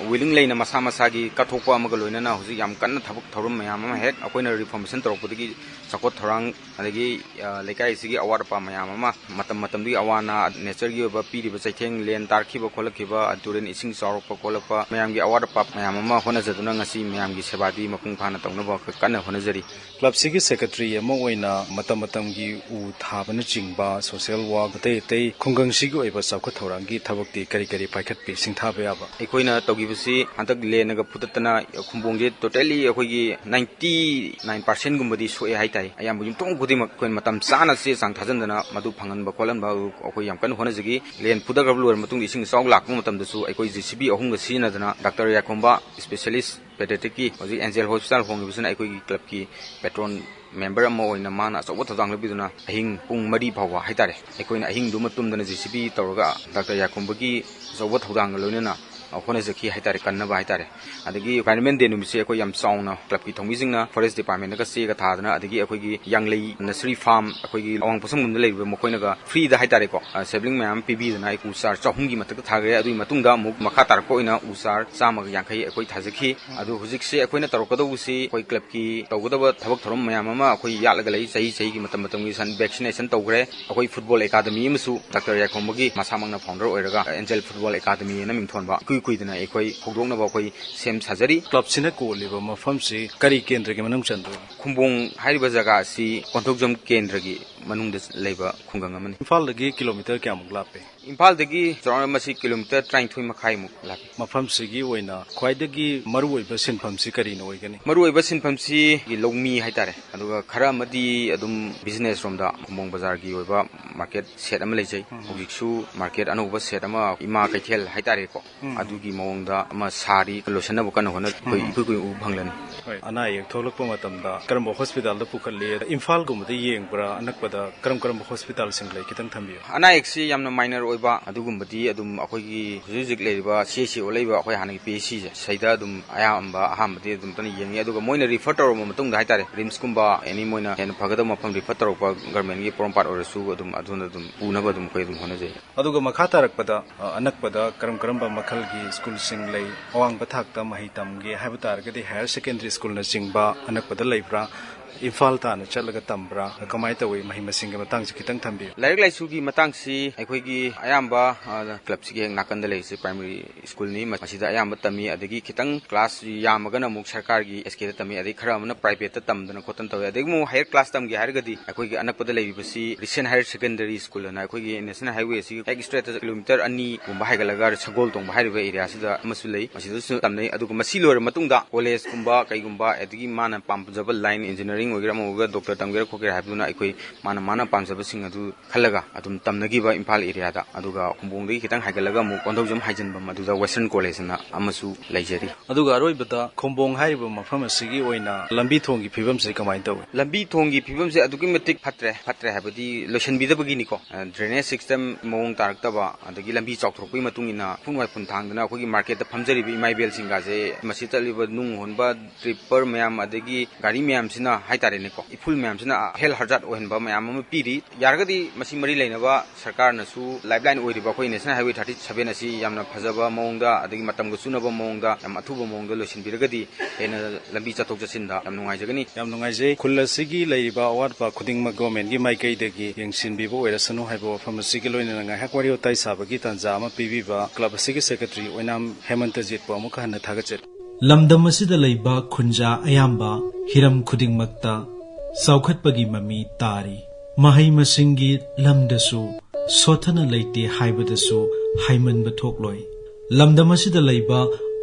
willing ꯂꯩꯅ ꯃꯁꯥ ꯃꯁꯥꯒꯤ ꯀꯠꯊꯣꯛꯄ ꯑꯃꯒ ꯂꯣꯏꯅꯅ ꯍꯧꯖꯤꯛ ꯌꯥꯝ ꯀꯟꯅ ꯊꯕꯛ ꯊꯧꯔꯝ ꯃꯌꯥꯝ ꯑꯃ ꯍꯦꯛ ꯑꯩꯈꯣꯏꯅ reformation ꯇꯧꯔꯛꯄꯗꯒꯤ ꯆꯥꯎꯈꯠ ꯊꯧꯔꯥꯡ ꯑꯗꯒꯤ, ꯑ, ꯂꯩꯀꯥꯏ ꯑꯁꯤꯒꯤ ꯑꯋꯥꯠ ꯑꯄꯥ ꯃꯌꯥꯝ ꯑꯃ ꯃꯇꯝ ꯃꯇꯝꯗꯨꯒꯤ ꯑꯋꯥ ꯑꯅꯥ, natureꯒꯤ ꯑꯣꯏꯕ ꯄꯤꯔꯤꯕ ꯆꯩꯊꯦꯡ, ꯂꯦꯟ ꯇꯥꯔꯛꯈꯤꯕ ꯈꯣꯠꯂꯛꯈꯤꯕ, ꯇꯨꯔꯦꯟ ꯏꯁꯤꯡ ꯆꯥꯎꯔꯛꯄ ꯈꯣꯠꯂꯛꯄ ꯃꯌꯥꯝꯒꯤ ꯑꯋꯥꯠ ꯑꯄꯥ ꯃꯌꯥꯝ ꯑꯃ ꯍꯣꯠꯅꯖꯗꯨꯅ ꯉꯁꯤ ꯃꯌꯥꯝꯒꯤ ꯁꯦꯕꯥꯗꯤ ꯃꯄꯨꯡ ꯐꯥꯅ ꯇꯧꯅꯕ ꯀꯟꯅ ꯍꯣꯠꯅꯖꯔꯤ꯫ Clubꯁꯤꯒꯤ secretary ꯑꯃ ꯑꯣꯏꯅ ꯃꯇꯝ ꯃꯇꯝꯒꯤ ꯎ ꯊꯥꯕꯅꯆꯤꯡꯕ social work ꯑꯇꯩ ꯑꯇꯩ ꯈꯨꯡꯒꯪꯁꯤꯒꯤ ꯑꯣꯏꯕ ꯆꯥꯎꯈꯠ ꯊꯧꯔꯥꯡꯒꯤ ꯊꯕꯛꯇꯤ ꯀꯔꯤ ꯀꯔꯤ ꯄꯥꯏꯈꯠꯄꯤ ꯁꯤꯡꯊꯥꯕ ꯌꯥꯕ? ꯑꯩꯈꯣꯏꯅ ꯇꯧꯈꯤꯕꯁꯤ ꯍꯟꯗꯛ ꯂꯦꯟꯅꯒ ꯐꯨꯗꯠꯇꯅ ꯈꯨꯝꯕꯣꯡꯁꯦ totally ꯑꯩꯈꯣꯏꯒꯤ ninety nine percentꯒꯨꯝꯕꯗꯤ ꯁꯣꯛꯑꯦ ꯍꯥꯏꯇꯥꯔꯦ꯫ ꯑꯌꯥꯝꯕ ꯌꯨꯝꯊꯣꯡ ꯈꯨꯗꯤꯡꯃꯛ ꯑꯩꯈꯣꯏꯅ ꯃꯇꯝ ꯆꯥꯅ ꯆꯦ ꯆꯥꯡ ꯊꯥꯖꯤꯟꯗꯅ ꯃꯗꯨ ꯐꯪꯍꯟꯕ ꯈꯣꯠꯍꯟꯕ ꯑꯩꯈꯣꯏ ꯌꯥꯝ ꯀꯟꯅ ꯍꯣꯠꯅꯖꯈꯤ꯫ ꯂꯦꯟ ꯐꯨꯗꯈ꯭ꯔꯕ ꯂꯣꯏꯔꯕ ꯃꯇꯨꯡꯗ ꯏꯁꯤꯡ ꯏꯆꯥꯎ ꯂꯥꯛꯄ ꯃꯇꯝꯗꯁꯨ ꯑꯩꯈꯣꯏ JCB ꯑꯍꯨꯝꯒ ꯁꯤꯖꯤꯟꯅꯗꯅ ꯗꯥꯛꯇꯔ ꯌꯥꯏꯈꯣꯝꯕ specialist pediatricꯀꯤ ꯍꯧꯖꯤꯛ Angel Hospital ꯍꯣꯡꯉꯤꯕꯁꯤꯅ ꯑꯩꯈꯣꯏꯒꯤ clubꯀꯤ patron member ꯑꯃ ꯑꯣꯏꯅ ꯃꯥꯅ ꯑꯆꯧꯕ ꯊꯧꯗꯥꯡ ꯂꯧꯕꯤꯗꯨꯅ ꯑꯍꯤꯡ ꯄꯨꯡ ꯃꯔꯤ ꯐꯥꯎꯕ ꯍꯥꯏꯇꯥꯔꯦ, ꯑꯩꯈꯣꯏꯅ ꯑꯍꯤꯡꯗꯨꯃ ꯇꯨꯝꯗꯅ JCB ꯇꯧꯔꯒ ꯗꯥꯛꯇꯔ ꯌꯥꯏꯈꯣꯝꯕꯒꯤ ꯑꯆꯧꯕ ꯊꯧꯗꯥꯡꯒ ꯂꯣꯏꯅꯅ ꯍꯣꯠꯅꯖꯈꯤ ꯍꯥꯏꯇꯥꯔꯦ, ꯀꯟꯅꯕ ꯍꯥꯏꯇꯥꯔꯦ꯫ ꯑꯗꯒꯤ Environment Day ꯅꯨꯃꯤꯠꯁꯦ ꯑꯩꯈꯣꯏ ꯌꯥꯝ ꯆꯥꯎꯅ clubꯀꯤ ꯊꯧꯃꯤꯁꯤꯡꯅ forest departmentꯅꯒ ꯆꯦꯒ ꯊꯥꯗꯅ, ꯑꯗꯒꯤ ꯑꯩꯈꯣꯏꯒꯤ ꯌꯥꯡꯂꯩ nursery farm, ꯑꯩꯈꯣꯏꯒꯤ ꯑꯋꯥꯡ ꯄꯣꯠꯁꯪꯕꯝꯗ ꯂꯩꯔꯤꯕ ꯃꯈꯣꯏꯅꯒ freeꯗ ꯍꯥꯏꯇꯥꯔꯦꯀꯣ, ꯑ, sapling ꯃꯌꯥꯝ ꯄꯤꯕꯤꯗꯅ ꯑꯩ ꯎ ꯆꯥꯔ ꯆꯍꯨꯝꯒꯤ ꯃꯊꯛꯇ ꯊꯥꯈ꯭ꯔꯦ꯫ ꯑꯗꯨꯒꯤ ꯃꯇꯨꯡꯗ ꯑꯃꯨꯛ ꯃꯈꯥ ꯇꯥꯔꯛꯄ ꯑꯣꯏꯅ ꯎ ꯆꯥꯔ ꯆꯥꯝꯃꯒ ꯌꯥꯡꯈꯩ ꯑꯩꯈꯣꯏ ꯊꯥꯖꯈꯤ꯫ ꯑꯗꯨ ꯍꯧꯖꯤꯛꯁꯦ ꯑꯩꯈꯣꯏꯅ ꯇꯧꯔꯛꯀꯗꯧꯕꯁꯤ ꯑꯩꯈꯣꯏ clubꯀꯤ ꯇꯧꯒꯗꯕ ꯊꯕꯛ ꯊꯧꯔꯝ ꯃꯌꯥꯝ ꯑꯃ ꯑꯩꯈꯣꯏ ꯌꯥꯠꯂꯒ ꯂꯩ꯫ ꯆꯍꯤ ꯆꯍꯤꯒꯤ ꯃꯇꯝ ꯃꯇꯝꯒꯤ ꯁꯟ vaccination ꯇꯧꯈ꯭ꯔꯦ꯫ ꯑꯩꯈꯣꯏ football academy ꯑꯃꯁꯨ ꯗꯥꯛꯇꯔ ꯌꯥꯏꯈꯣꯝꯕꯒꯤ ꯃꯁꯥꯃꯛꯅ founder ꯑꯣꯏꯔꯒ Angel Football Academy ꯍꯥꯏꯅ ꯃꯤꯡꯊꯣꯟꯕ ꯏꯀꯨꯏ ꯀꯨꯏꯗꯅ ꯑꯩꯈꯣꯏ ꯍꯧꯗꯣꯛꯅꯕ ꯑꯩꯈꯣꯏ ꯁꯦꯝ ꯁꯥꯖꯔꯤ꯫ Clubꯁꯤꯅ ꯀꯣꯜꯂꯤꯕ ꯃꯐꯝꯁꯤ ꯀꯔꯤ ꯀꯦꯟꯗ꯭ꯔꯒꯤ ꯃꯅꯨꯡ ꯆꯟꯗꯣꯏꯅꯣ? ꯈꯨꯝꯕꯣꯡ ꯍꯥꯏꯔꯤꯕ ꯖꯒꯥ ꯑꯁꯤ ꯀꯣꯟꯊꯧꯖꯝ ꯀꯦꯟꯗ꯭ꯔꯒꯤ ꯃꯅꯨꯡꯗ ꯂꯩꯕ ꯈꯨꯡꯒꯪ ꯑꯃꯅꯤ꯫ ꯏꯝꯐꯥꯜꯗꯒꯤ kilometre ꯀꯌꯥꯃꯨꯛ ꯂꯥꯞꯄꯤ? ꯏꯝꯐꯥꯜꯗꯒꯤ ꯆꯥꯎꯔꯥꯛꯅ ꯃꯁꯤ kilometre ꯇꯔꯥꯅꯤꯊꯣꯏ ꯃꯈꯥꯏꯃꯨꯛ ꯂꯥꯞꯄꯤ꯫ ꯃꯐꯝꯁꯤꯒꯤ ꯑꯣꯏꯅ ꯈ꯭ꯋꯥꯏꯗꯒꯤ ꯃꯔꯨꯑꯣꯏꯕ ꯁꯤꯟꯐꯝꯁꯤ ꯀꯔꯤꯅ ꯑꯣꯏꯒꯅꯤ? ꯃꯔꯨꯑꯣꯏꯕ ꯁꯤꯟꯐꯝꯁꯤ ꯂꯧꯃꯤ ꯍꯥꯏꯇꯥꯔꯦ, ꯑꯗꯨꯒ ꯈꯔ ꯑꯃꯗꯤ ꯑꯗꯨꯝ business ꯔꯣꯝꯗ ꯈꯨꯝꯕꯣꯡ ꯕꯖꯥꯔꯒꯤ ꯑꯣꯏꯕ market shed ꯑꯃ ꯂꯩꯖꯩ꯫ ꯎꯝ꯫ ꯍꯧꯖꯤꯛꯁꯨ market ꯑꯅꯧꯕ shed ꯑꯃ ꯏꯃꯥ ꯀꯩꯊꯦꯜ ꯍꯥꯏꯇꯥꯔꯦꯀꯣ, ꯎꯝ꯫ ꯑꯗꯨꯒꯤ ꯃꯑꯣꯡꯗ ꯑꯃ ꯁꯥꯔꯤ, ꯂꯣꯏꯁꯤꯟꯅꯕ ꯀꯟꯅ ꯍꯣꯠꯅ-, ꯑꯩꯈꯣꯏ ꯎꯝ꯫ ꯏꯀꯨꯏ ꯀꯨꯏ ꯎꯕ ꯐꯪꯂꯅꯤ꯫ ꯍꯣꯏ, ꯑꯅꯥ ꯑꯌꯦꯛ ꯊꯣꯛꯂꯛꯄ ꯃꯇꯝꯗ ꯀꯔꯝꯕ hospitalꯗ ꯄꯨꯈꯠꯂꯤ? ꯏꯝꯐꯥꯜꯒꯨꯝꯕꯗ ꯌꯦꯡꯕ꯭ꯔꯥ? ꯑꯅꯛꯄꯗ ꯀꯔꯝ ꯀꯔꯝꯕ hospitalꯁꯤꯡ ꯂꯩ? ꯈꯤꯇꯪ ꯊꯝꯕꯤꯌꯨ꯫ ꯑꯅꯥ ꯑꯌꯦꯛꯁꯤ ꯌꯥꯝꯅ minor ꯑꯣꯏꯕ ꯑꯗꯨꯒꯨꯝꯕꯗꯤ ꯑꯗꯨꯝ ꯑꯩꯈꯣꯏꯒꯤ ꯍꯧꯖꯤꯛ ꯍꯧꯖꯤꯛ ꯂꯩꯔꯤꯕ ꯁꯤ ꯑꯦꯁ ꯁꯤ ꯑꯣ ꯂꯩꯕ ꯑꯩꯈꯣꯏ ꯍꯥꯟꯅꯒꯤ ꯄꯤ ꯑꯩꯆ ꯁꯤꯁꯦ, ꯁꯤꯗ ꯑꯗꯨꯝ ꯑꯌꯥꯝꯕ ꯑꯍꯥꯟꯕꯗꯤ ꯑꯗꯨꯝ ꯇꯅ ꯌꯦꯡꯉꯤ꯫ ꯑꯗꯨꯒ ꯃꯣꯏꯅ ꯔꯤꯐꯔ ꯇꯧꯔꯕ ꯃꯇꯨꯡꯗ ꯍꯥꯏꯇꯥꯔꯦ, ꯔꯤꯝꯁꯀꯨꯝꯕ ꯑꯦꯅꯤ ꯃꯣꯏꯅ ꯍꯦꯟꯅ ꯐꯒꯗꯕ ꯃꯐꯝ ꯔꯤꯐꯔ ꯇꯧꯔꯛꯄ ꯒꯔꯃꯦꯟꯒꯤ ꯄꯣꯔꯣꯝꯄꯥꯠ ꯑꯣꯏꯔꯁꯨ ꯑꯗꯨꯝ ꯑꯗꯨꯅ ꯑꯗꯨꯝ ꯄꯨꯅꯕ ꯑꯗꯨꯝ ꯑꯩꯈꯣꯏ ꯑꯗꯨꯝ ꯍꯣꯠꯅꯖꯩ꯫ ꯑꯗꯨꯒ ꯃꯈꯥ ꯇꯥꯔꯛꯄꯗ, ꯑ, ꯑꯅꯛꯄꯗ ꯀꯔꯝ ꯀꯔꯝꯕ ꯃꯈꯜꯒꯤ ꯁ꯭ꯀꯨꯜꯁꯤꯡ ꯂꯩ? ꯑꯋꯥꯡꯕ ꯊꯥꯛꯇ ꯃꯍꯩ ꯇꯝꯒꯦ ꯍꯥꯏꯕ ꯇꯥꯔꯒꯗꯤ ꯍꯥꯌꯔ ꯁꯦꯀꯦꯟꯗꯔꯤ ꯁ꯭ꯀꯨꯜꯅꯆꯤꯡꯕ ꯑꯅꯛꯄꯗ ꯂꯩꯕ꯭ꯔꯥ? ꯏꯝꯐꯥꯜ ꯇꯥꯟꯅ ꯆꯠꯂꯒ ꯇꯝꯕ꯭ꯔꯥ? ꯀꯃꯥꯏꯅ ꯇꯧꯏ? ꯃꯍꯩ ꯃꯁꯤꯡꯒꯤ ꯃꯇꯥꯡꯁꯤ ꯈꯤꯇꯪ ꯊꯝꯕꯤꯌꯨ꯫ ꯂꯥꯏꯔꯤꯛ ꯂꯥꯏꯁꯨꯒꯤ ꯃꯇꯥꯡꯁꯤ ꯑꯩꯈꯣꯏꯒꯤ ꯑꯌꯥꯝꯕ, ꯑ, ꯀ꯭ꯂꯕꯁꯤꯒꯤ ꯍꯦꯛ ꯅꯥꯀꯟꯗ ꯂꯩꯔꯤꯁꯦ ꯄ꯭ꯔꯥꯏꯃꯔꯤ ꯁ꯭ꯀꯨꯜꯅꯤ꯫ ꯃꯁꯤꯗ ꯑꯌꯥꯝꯕ ꯇꯝꯃꯤ꯫ ꯑꯗꯒꯤ ꯈꯤꯇꯪ ꯀ꯭ꯂꯥꯁ ꯌꯥꯝꯃꯒꯅ ꯑꯃꯨꯛ ꯁꯔꯀꯥꯔꯒꯤ ꯑꯦꯁ ꯀꯦꯗ ꯇꯝꯃꯤ꯫ ꯑꯗꯒꯤ ꯈꯔ ꯑꯃꯅ ꯄ꯭ꯔꯥꯏꯚꯦꯠꯇ ꯇꯝꯗꯅ ꯈꯣꯠꯇꯅ ꯇꯧꯋꯤ꯫ ꯑꯗꯒꯤ ꯑꯃꯨꯛ ꯍꯥꯌꯔ ꯀ꯭ꯂꯥꯁ ꯇꯝꯒꯦ ꯍꯥꯏꯔꯒꯗꯤ ꯑꯩꯈꯣꯏꯒꯤ ꯑꯅꯛꯄꯗ ꯂꯩꯔꯤꯕꯁꯤ ꯔꯤꯁꯦꯟ ꯍꯥꯌꯔ ꯁꯦꯀꯦꯟꯗꯔꯤ ꯁ꯭ꯀꯨꯜ ꯑꯅ ꯑꯩꯈꯣꯏꯒꯤ ꯅꯦꯁꯅꯦꯜ ꯍꯥꯏꯋꯦ ꯑꯁꯤꯒꯤ ꯍꯦꯛ ꯏꯁꯇ꯭ꯔꯦꯠꯇ ꯀꯤꯂꯣꯃꯤꯇꯔ ꯑꯅꯤꯒꯨꯝꯕ ꯍꯥꯏꯒꯠꯂꯒ ꯁꯒꯣꯜ ꯇꯣꯡꯕ ꯍꯥꯏꯔꯤꯕ ꯑꯦꯔꯤꯌꯥꯁꯤꯗ ꯑꯃꯁꯨ ꯂꯩ꯫ ꯃꯁꯤꯗꯁꯨ ꯇꯝꯅꯩ꯫ ꯑꯗꯨꯒ ꯃꯁꯤ ꯂꯣꯏꯔꯕ ꯃꯇꯨꯡꯗ ꯀꯣꯂꯦꯖꯀꯨꯝꯕ ꯀꯩꯒꯨꯝꯕ, ꯑꯗꯒꯤ ꯃꯥꯅ ꯄꯥꯝꯖꯕ ꯂꯥꯏꯟ, ꯏꯟꯖꯤꯅꯤꯌꯥꯔꯤꯡ ꯑꯣꯏꯒꯦꯔꯥ ꯑꯃ ꯑꯣꯏꯒꯦꯔꯥ, ꯗꯣꯛꯇꯔ ꯇꯝꯒꯦꯔꯥ ꯈꯣꯠꯀꯦꯔꯥ ꯍꯥꯏꯕꯗꯨꯅ ꯑꯩꯈꯣꯏ ꯃꯥꯅ ꯃꯥꯅ ꯄꯥꯝꯖꯕꯁꯤꯡ ꯑꯗꯨ ꯈꯜꯂꯒ ꯑꯗꯨꯝ ꯇꯝꯅꯈꯤꯕ ꯏꯝꯐꯥꯜ ꯑꯦꯔꯤꯌꯥꯗ꯫ ꯑꯗꯨꯒ ꯈꯣꯡꯕꯣꯡꯗꯒꯤ ꯈꯤꯇꯪ ꯍꯥꯏꯒꯠꯂꯒ ꯑꯃꯨꯛ ꯀꯣꯟꯊꯧꯖꯝ ꯍꯥꯏꯖꯤꯟꯐꯝ ꯑꯗꯨꯗ ꯋꯦꯁꯇꯔꯟ ꯀꯣꯂꯦꯖ ꯑꯅ ꯑꯃꯁꯨ ꯂꯩꯖꯔꯤ꯫ ꯑꯗꯨꯒ ꯑꯔꯣꯏꯕꯗ ꯈꯣꯡꯕꯣꯡ ꯍꯥꯏꯔꯤꯕ ꯃꯐꯝ ꯑꯁꯤꯒꯤ ꯑꯣꯏꯅ ꯂꯝꯕꯤ ꯊꯣꯡꯒꯤ ꯐꯤꯕꯝꯁꯤ ꯀꯃꯥꯏꯅ ꯇꯧꯏ? ꯂꯝꯕꯤ ꯊꯣꯡꯒꯤ ꯐꯤꯕꯝꯁꯦ ꯑꯗꯨꯛꯀꯤ ꯃꯇꯤꯛ ꯐꯠꯇ꯭ꯔꯦ꯫ ꯐꯠꯇ꯭ꯔꯦ ꯍꯥꯏꯕꯗꯤ ꯂꯣꯏꯁꯤꯟꯕꯤꯗꯕꯒꯤꯅꯤꯀꯣ꯫ ꯑ, ꯗ꯭ꯔꯦꯅꯦꯖ ꯁꯤꯁꯇꯦꯝ ꯃꯑꯣꯡ ꯇꯥꯔꯛꯇꯕ, ꯑꯗꯒꯤ ꯂꯝꯕꯤ ꯆꯥꯎꯊꯣꯔꯛꯄꯒꯤ ꯃꯇꯨꯡ ꯏꯟꯅ ꯎꯐꯨꯟ ꯋꯥꯏꯐꯨꯟ ꯊꯥꯡꯗꯅ ꯑꯩꯈꯣꯏꯒꯤ ꯃꯥꯔꯀꯦꯠꯇ ꯐꯝꯖꯔꯤꯕ ꯏꯃꯥ ꯏꯕꯦꯜꯁꯤꯡꯒꯁꯦ, ꯃꯁꯤ ꯆꯠꯂꯤꯕ ꯅꯨꯡ ꯍꯣꯟꯕ ꯇ꯭ꯔꯤꯞꯄꯔ ꯃꯌꯥꯝ, ꯑꯗꯒꯤ ꯒꯥꯔꯤ ꯃꯌꯥꯝꯁꯤꯅ ꯍꯥꯏꯇꯥꯔꯦꯅꯦꯀꯣ, ꯏꯐꯨꯜ ꯃꯌꯥꯝꯁꯤꯅ ꯍꯦꯜꯊ ꯍꯖꯥꯔꯗ ꯑꯣꯏꯍꯟꯕ ꯃꯌꯥꯝ ꯑꯃ ꯄꯤꯔꯤ꯫ ꯌꯥꯔꯒꯗꯤ ꯃꯁꯤ ꯃꯔꯤ ꯂꯩꯅꯕ ꯁꯔꯀꯥꯔꯅꯁꯨ ꯂꯥꯏꯐꯂꯥꯏꯟ ꯑꯣꯏꯔꯤꯕ ꯑꯩꯈꯣꯏ ꯅꯦꯁꯅꯦꯜ ꯍꯥꯏꯋꯦ ꯊꯥꯔꯇꯤ ꯁꯚꯦꯟ ꯑꯁꯤ ꯌꯥꯝꯅ ꯐꯖꯕ ꯃꯑꯣꯡꯗ, ꯑꯗꯒꯤ ꯃꯇꯝꯒ ꯆꯨꯅꯕ ꯃꯑꯣꯡꯗ, ꯌꯥꯝ ꯑꯊꯨꯕ ꯃꯑꯣꯡꯗ ꯂꯣꯏꯁꯤꯟꯕꯤꯔꯒꯗꯤ ꯍꯦꯟꯅ ꯂꯝꯕꯤ ꯆꯠꯊꯣꯛ ꯆꯠꯁꯤꯟꯗ ꯌꯥꯝ ꯅꯨꯡꯉꯥꯏꯖꯒꯅꯤ꯫ ꯌꯥꯝ ꯅꯨꯡꯉꯥꯏꯖꯩ꯫ ꯈꯨꯜ ꯑꯁꯤꯒꯤ ꯂꯩꯔꯤꯕ ꯑꯋꯥꯠꯄ ꯈꯨꯗꯤꯡꯃꯛ ꯒꯣꯔꯃꯦꯟꯒꯤ ꯃꯥꯏꯀꯩꯗꯒꯤ ꯌꯦꯡꯁꯤꯟꯕꯤꯕ ꯑꯣꯏꯔꯁꯅꯨ ꯍꯥꯏꯕ ꯋꯥꯐꯝ ꯑꯁꯤꯒꯤ ꯂꯣꯏꯅꯅ ꯉꯥꯏꯍꯥꯛ ꯋꯥꯔꯤ ꯋꯥꯇꯥꯏ ꯁꯥꯕꯒꯤ ꯇꯥꯟꯖꯥ ꯑꯃ ꯄꯤꯕꯤꯕ ꯀ꯭ꯂꯕ ꯑꯁꯤꯒꯤ ꯁꯦꯀ꯭ꯔꯦꯇꯔꯤ ꯑꯣꯏꯅꯥꯝ ꯍꯦꯃꯟꯇꯖꯤꯠꯄꯨ ꯑꯃꯨꯛ ꯍꯟꯅ ꯊꯥꯒꯠꯆꯔꯤ꯫ ꯂꯝꯗꯝ ꯑꯁꯤꯗ ꯂꯩꯕ ꯈꯨꯟꯖꯥ ꯑꯌꯥꯝꯕ ꯍꯤꯔꯝ ꯈꯨꯗꯤꯡꯃꯛꯇ ꯆꯥꯎꯈꯠꯄꯒꯤ ꯃꯃꯤ ꯇꯥꯔꯤ꯫ ꯃꯍꯩ ꯃꯁꯤꯡꯒꯤ ꯂꯝꯗꯁꯨ ꯁꯣꯠꯊꯅ ꯂꯩꯇꯦ ꯍꯥꯏꯕꯗꯁꯨ ꯍꯥꯏꯃꯟꯕ ꯊꯣꯛꯂꯣꯏ꯫ ꯂꯝꯗꯝ ꯑꯁꯤꯗ ꯂꯩꯕ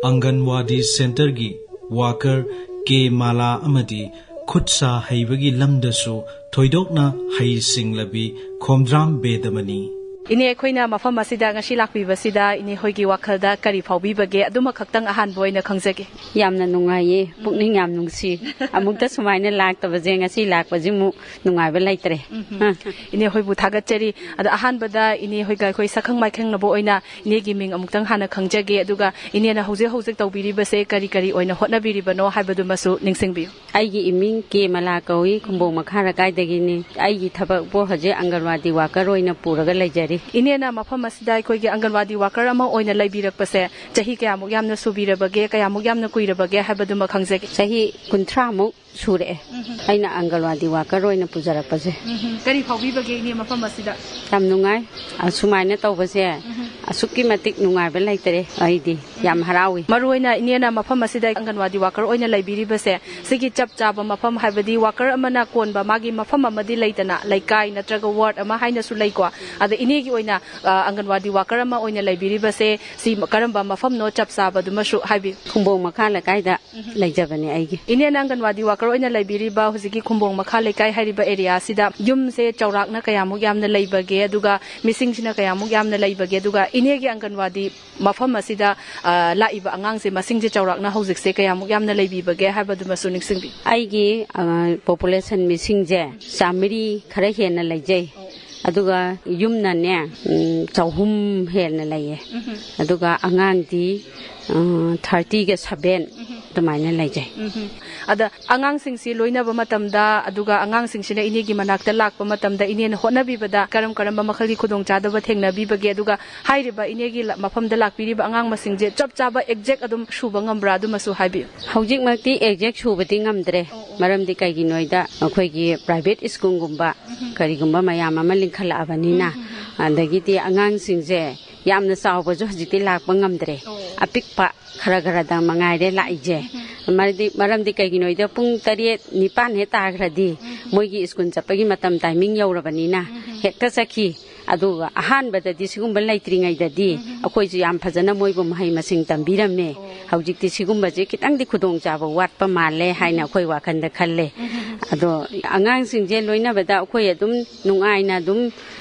ꯑꯪꯒꯟꯋꯥꯗꯤ ꯁꯦꯟꯇꯔꯒꯤ ꯋꯥꯀꯔ ꯀꯦ ꯃꯥꯂꯥ ꯑꯃꯗꯤ ꯈꯨꯠ ꯁꯥ ꯍꯩꯕꯒꯤ ꯂꯝꯗꯁꯨ ꯊꯣꯏꯗꯣꯛꯅ ꯍꯩꯁꯤꯡꯂꯕꯤ ꯈꯣꯝꯗ꯭ꯔꯥꯝ ꯕꯦꯗꯃꯅꯤ꯫ ꯏꯅꯦ, ꯑꯩꯈꯣꯏꯅ ꯃꯐꯝ ꯑꯁꯤꯗ ꯉꯁꯤ ꯂꯥꯛꯄꯤꯕꯁꯤꯗ ꯏꯅꯦ ꯍꯣꯏꯒꯤ ꯋꯥꯈꯜꯗ ꯀꯔꯤ ꯐꯥꯎꯕꯤꯕꯒꯦ? ꯑꯗꯨꯃꯈꯛꯇꯪ ꯑꯍꯥꯟꯕ ꯑꯣꯏꯅ ꯈꯪꯖꯒꯦ꯫ ꯌꯥꯝꯅ ꯅꯨꯡꯉꯥꯏꯌꯦ, ꯄꯨꯛꯅꯤꯡ ꯌꯥꯝ ꯅꯨꯡꯁꯤ꯫ ꯑꯃꯨꯛꯇ ꯁꯨꯃꯥꯏꯅ ꯂꯥꯛꯇꯕꯁꯦ, ꯉꯁꯤ ꯂꯥꯛꯄꯁꯤꯃꯨꯛ ꯅꯨꯡꯉꯥꯏꯕ ꯂꯩꯇ꯭ꯔꯦ꯫ ꯑ꯫ ꯏꯅꯦ ꯍꯣꯏꯕꯨ ꯊꯥꯒꯠꯆꯔꯤ꯫ ꯑꯗ ꯑꯍꯥꯟꯕꯗ ꯏꯅꯦ ꯍꯣꯏꯒ ꯑꯩꯈꯣꯏ ꯁꯛꯈꯪ ꯃꯥꯏꯈꯪꯅꯕ ꯑꯣꯏꯅ ꯏꯅꯦꯒꯤ ꯃꯤꯡ ꯑꯃꯨꯛꯇꯪ ꯍꯥꯟꯅ ꯈꯪꯖꯒꯦ, ꯑꯗꯨꯒ ꯏꯅꯦꯅ ꯍꯧꯖꯤꯛ ꯍꯧꯖꯤꯛ ꯇꯧꯕꯤꯔꯤꯕꯁꯦ ꯀꯔꯤ ꯀꯔꯤ ꯑꯣꯏꯅ ꯍꯣꯠꯅꯕꯤꯔꯤꯕꯅꯣ ꯍꯥꯏꯕꯗꯨꯃꯁꯨ ꯅꯤꯡꯁꯤꯡꯕꯤꯌꯨ꯫ ꯑꯩꯒꯤ ꯏꯃꯤꯡ ꯀꯦ ꯃꯂꯥ ꯀꯧꯏ, ꯈꯨꯝꯕꯣꯡ ꯃꯈꯥ ꯂꯩꯀꯥꯏꯗꯒꯤꯅꯤ꯫ ꯑꯩꯒꯤ ꯊꯕꯛꯄꯨ ꯍꯧꯖꯤꯛ ꯑꯪꯒꯜꯋꯥꯗꯤ ꯋꯥꯀꯔ ꯑꯣꯏꯅ ꯄꯨꯔꯒ ꯂꯩꯖꯔꯤ꯫ ꯏꯅꯦꯅ ꯃꯐꯝ ꯑꯁꯤꯗ ꯑꯩꯈꯣꯏꯒꯤ ꯑꯪꯒꯜꯋꯥꯗꯤ ꯋꯥꯀꯔ ꯑꯃ ꯑꯣꯏꯅ ꯂꯩꯕꯤꯔꯛꯄꯁꯦ ꯆꯍꯤ ꯀꯌꯥꯃꯨꯛ ꯌꯥꯝꯅ ꯁꯨꯕꯤꯔꯕꯒꯦ, ꯀꯌꯥꯃꯨꯛ ꯌꯥꯝꯅ ꯀꯨꯏꯔꯕꯒꯦ ꯍꯥꯏꯕꯗꯨꯃ ꯈꯪꯖꯒꯦ꯫ ꯆꯍꯤ ꯀꯨꯟꯊ꯭ꯔꯥꯃꯨꯛ ꯁꯨꯔꯛꯑꯦ ꯑꯩꯅ ꯑꯪꯒꯜꯋꯥꯗꯤ ꯋꯥꯀꯔ ꯑꯣꯏꯅ ꯄꯨꯖꯔꯛꯄꯁꯦ꯫ ꯀꯔꯤ ꯐꯥꯎꯕꯤꯕꯒꯦ ꯏꯅꯦ ꯃꯐꯝ ꯑꯁꯤꯗ? ꯌꯥꯝ ꯅꯨꯡꯉꯥꯏ꯫ ꯑꯁꯨꯃꯥꯏꯅ ꯇꯧꯕꯁꯦ ꯑꯁꯨꯛꯀꯤ ꯃꯇꯤꯛ ꯅꯨꯡꯉꯥꯏꯕ ꯂꯩꯇꯔꯦ꯫ ꯑꯩꯗꯤ ꯌꯥꯝ ꯍꯔꯥꯎꯏ꯫ ꯃꯔꯨꯑꯣꯏꯅ ꯏꯅꯦꯅ ꯃꯐꯝ ꯑꯁꯤꯗ ꯑꯪꯒꯟꯋꯥꯗꯤ ꯋꯥꯀꯔ ꯑꯣꯏꯅ ꯂꯩꯕꯤꯔꯤꯕꯁꯦ, ꯁꯤꯒꯤ ꯆꯞ ꯆꯥꯕ ꯃꯐꯝ, ꯍꯥꯏꯕꯗꯤ ꯋꯥꯀꯔ ꯑꯃꯅ ꯀꯣꯟꯕ ꯃꯥꯒꯤ ꯃꯐꯝ ꯑꯃꯗꯤ ꯂꯩꯗꯅ, ꯂꯩꯀꯥꯏ ꯅꯠꯇ꯭ꯔꯒ ꯋꯥꯔꯗ ꯑꯃ ꯍꯥꯏꯅꯁꯨ ꯂꯩꯀꯣ꯫ ꯑꯗ ꯏꯅꯦꯒꯤ ꯑꯣꯏꯅ, ꯑ, ꯑꯪꯒꯟꯋꯥꯗꯤ ꯋꯥꯀꯔ ꯑꯃ ꯑꯣꯏꯅ ꯂꯩꯕꯤꯔꯤꯕꯁꯦ ꯁꯤ ꯀꯔꯝꯕ ꯃꯐꯝꯅꯣ ꯆꯞ ꯆꯥꯕꯗꯨꯃꯁꯨ ꯍꯥꯏꯕꯤꯌꯨ꯫ ꯈꯨꯝꯕꯣꯡ ꯃꯈꯥ ꯂꯩꯀꯥꯏꯗ ꯂꯩꯖꯕꯅꯦ ꯑꯩꯒꯤ꯫ ꯏꯅꯦꯅ ꯑꯪꯒꯟꯋꯥꯗꯤ ꯋꯥꯀꯔ ꯑꯣꯏꯅ ꯂꯩꯕꯤꯔꯤꯕ ꯍꯧꯖꯤꯛꯀꯤ ꯈꯨꯝꯕꯣꯡ ꯃꯈꯥ ꯂꯩꯀꯥꯏ ꯍꯥꯏꯔꯤꯕ ꯑꯦꯔꯤꯌꯥꯁꯤꯗ ꯌꯨꯝꯁꯦ ꯆꯥꯎꯔꯥꯛꯅ ꯀꯌꯥꯃꯨꯛ ꯌꯥꯝꯅ ꯂꯩꯕꯒꯦ, ꯑꯗꯨꯒ ꯃꯤꯁꯤꯡꯁꯤꯅ ꯀꯌꯥꯃꯨꯛ ꯌꯥꯝꯅ ꯂꯩꯕꯒꯦ, ꯑꯗꯨꯒ ꯏꯅꯦꯒꯤ ꯑꯪꯒꯟꯋꯥꯗꯤ ꯃꯐꯝ ꯑꯁꯤꯗ, ꯑ, ꯂꯥꯛꯏꯕ ꯑꯉꯥꯡꯁꯦ ꯃꯁꯤꯡꯁꯦ ꯆꯥꯎꯔꯥꯛꯅ ꯍꯧꯖꯤꯛꯁꯦ ꯀꯌꯥꯃꯨꯛ ꯌꯥꯝꯅ ꯂꯩꯕꯤꯕꯒꯦ ꯍꯥꯏꯕꯗꯨꯃꯁꯨ ꯅꯤꯡꯁꯤꯡꯕꯤꯌꯨ꯫ ꯑꯩꯒꯤ, ꯑ, ꯄꯣꯄꯨꯂꯦꯁꯟ ꯃꯤꯁꯤꯡꯁꯦ ꯆꯥꯃꯔꯤ ꯈꯔ ꯍꯦꯟꯅ ꯂꯩꯖꯩ꯫ ꯑꯗꯨꯒ ꯌꯨꯝꯅꯅꯦ, ꯎꯝ, ꯆꯍꯨꯝ ꯍꯦꯟꯅ ꯂꯩꯌꯦ꯫ ꯑꯗꯨꯒ ꯑꯉꯥꯡꯗꯤ, ꯎꯝ, ꯊꯥꯔꯇꯤꯒ ꯁꯕꯦꯟ ꯑꯗꯨꯃꯥꯏꯅ ꯂꯩꯖꯩ꯫ ꯑꯗ ꯑꯉꯥꯡꯁꯤꯡꯁꯤ ꯂꯣꯏꯅꯕ ꯃꯇꯝꯗ, ꯑꯗꯨꯒ ꯑꯉꯥꯡꯁꯤꯡꯁꯤꯅ ꯏꯅꯦꯒꯤ ꯃꯅꯥꯛꯇ ꯂꯥꯛꯄ ꯃꯇꯝꯗ ꯏꯅꯦꯅ ꯍꯣꯠꯅꯕꯤꯕꯗ ꯀꯔꯝ ꯀꯔꯝꯕ ꯃꯈꯜꯒꯤ ꯈꯨꯗꯣꯡꯆꯥꯗꯕ ꯊꯦꯡꯅꯕꯤꯕꯒꯦ? ꯑꯗꯨꯒ ꯍꯥꯏꯔꯤꯕ ꯏꯅꯦꯒꯤ ꯂ-, ꯃꯐꯝꯗ ꯂꯥꯛꯄꯤꯔꯤꯕ ꯑꯉꯥꯡ ꯃꯁꯤꯡꯁꯦ ꯆꯞ ꯆꯥꯕ ꯑꯦꯛꯖꯦꯛ ꯑꯗꯨꯝ ꯁꯨꯕ ꯉꯝꯕ꯭ꯔꯥ? ꯑꯗꯨꯃꯁꯨ ꯍꯥꯏꯕꯤꯌꯨ꯫ ꯍꯧꯖꯤꯛꯃꯛꯇꯤ ꯑꯦꯛꯖꯦꯛ ꯁꯨꯕꯗꯤ ꯉꯝꯗ꯭ꯔꯦ꯫ ꯃꯔꯝꯗꯤ ꯀꯩꯒꯤꯅꯣꯗ ꯑꯩꯈꯣꯏꯒꯤ ꯄ꯭ꯔꯥꯏꯚꯦꯠ ꯁ꯭ꯀꯨꯜꯒꯨꯝꯕ ꯀꯔꯤꯒꯨꯝꯕ ꯃꯌꯥꯝ ꯑꯃ ꯂꯤꯡꯈꯠꯂꯛꯑꯕꯅꯤꯅ, ꯑꯗꯒꯤꯗꯤ ꯑꯉꯥꯡꯁꯤꯡꯁꯦ ꯌꯥꯝꯅ ꯆꯥꯎꯕꯁꯨ ꯍꯧꯖꯤꯛꯇꯤ ꯂꯥꯛꯄ ꯉꯝꯗ꯭ꯔꯦ꯫ ꯑꯄꯤꯛꯄ ꯈꯔ ꯈꯔꯗ ꯃꯉꯥꯏꯔꯦ ꯂꯥꯛꯏꯁꯦ꯫ ꯃꯔꯝꯗꯤ, ꯃꯔꯝꯗꯤ ꯀꯩꯒꯤꯅꯣꯗ ꯄꯨꯡ ꯇꯔꯦꯠ ꯅꯤꯄꯥꯟ ꯍꯦꯛ ꯇꯥꯈ꯭ꯔꯗꯤ ꯃꯣꯏꯒꯤ ꯁ꯭ꯀꯨꯜ ꯆꯠꯄꯒꯤ ꯃꯇꯝ ꯇꯥꯏꯃꯤꯡ ꯌꯧꯔꯕꯅꯤꯅ ꯍꯦꯛꯇ ꯆꯠꯈꯤ꯫ ꯑꯗꯨꯒ ꯑꯍꯥꯟꯕꯗꯗꯤ ꯁꯤꯒꯨꯝꯕ ꯂꯩꯇ꯭ꯔꯤꯉꯩꯗꯗꯤ ꯑꯩꯈꯣꯏꯁꯨ ꯌꯥꯝ ꯐꯖꯅ ꯃꯣꯏꯕꯨ ꯃꯍꯩ ꯃꯁꯤꯡ ꯇꯝꯕꯤꯔꯝꯃꯦ꯫ ꯍꯧꯖꯤꯛꯇꯤ ꯁꯤꯒꯨꯝꯕꯁꯦ ꯈꯤꯇꯪꯗꯤ ꯈꯨꯗꯣꯡꯆꯥꯕ ꯋꯥꯠꯄ ꯃꯥꯜꯂꯦ ꯍꯥꯏꯅ ꯑꯩꯈꯣꯏ ꯋꯥꯈꯜꯗ ꯈꯜꯂꯦ꯫ ꯑꯗꯣ ꯑꯉꯥꯡꯁꯤꯡꯁꯦ ꯂꯣꯏꯅꯕꯗ ꯑꯩꯈꯣꯏ ꯑꯗꯨꯝ ꯅꯨꯡꯉꯥꯏꯅ ꯑꯗꯨꯝ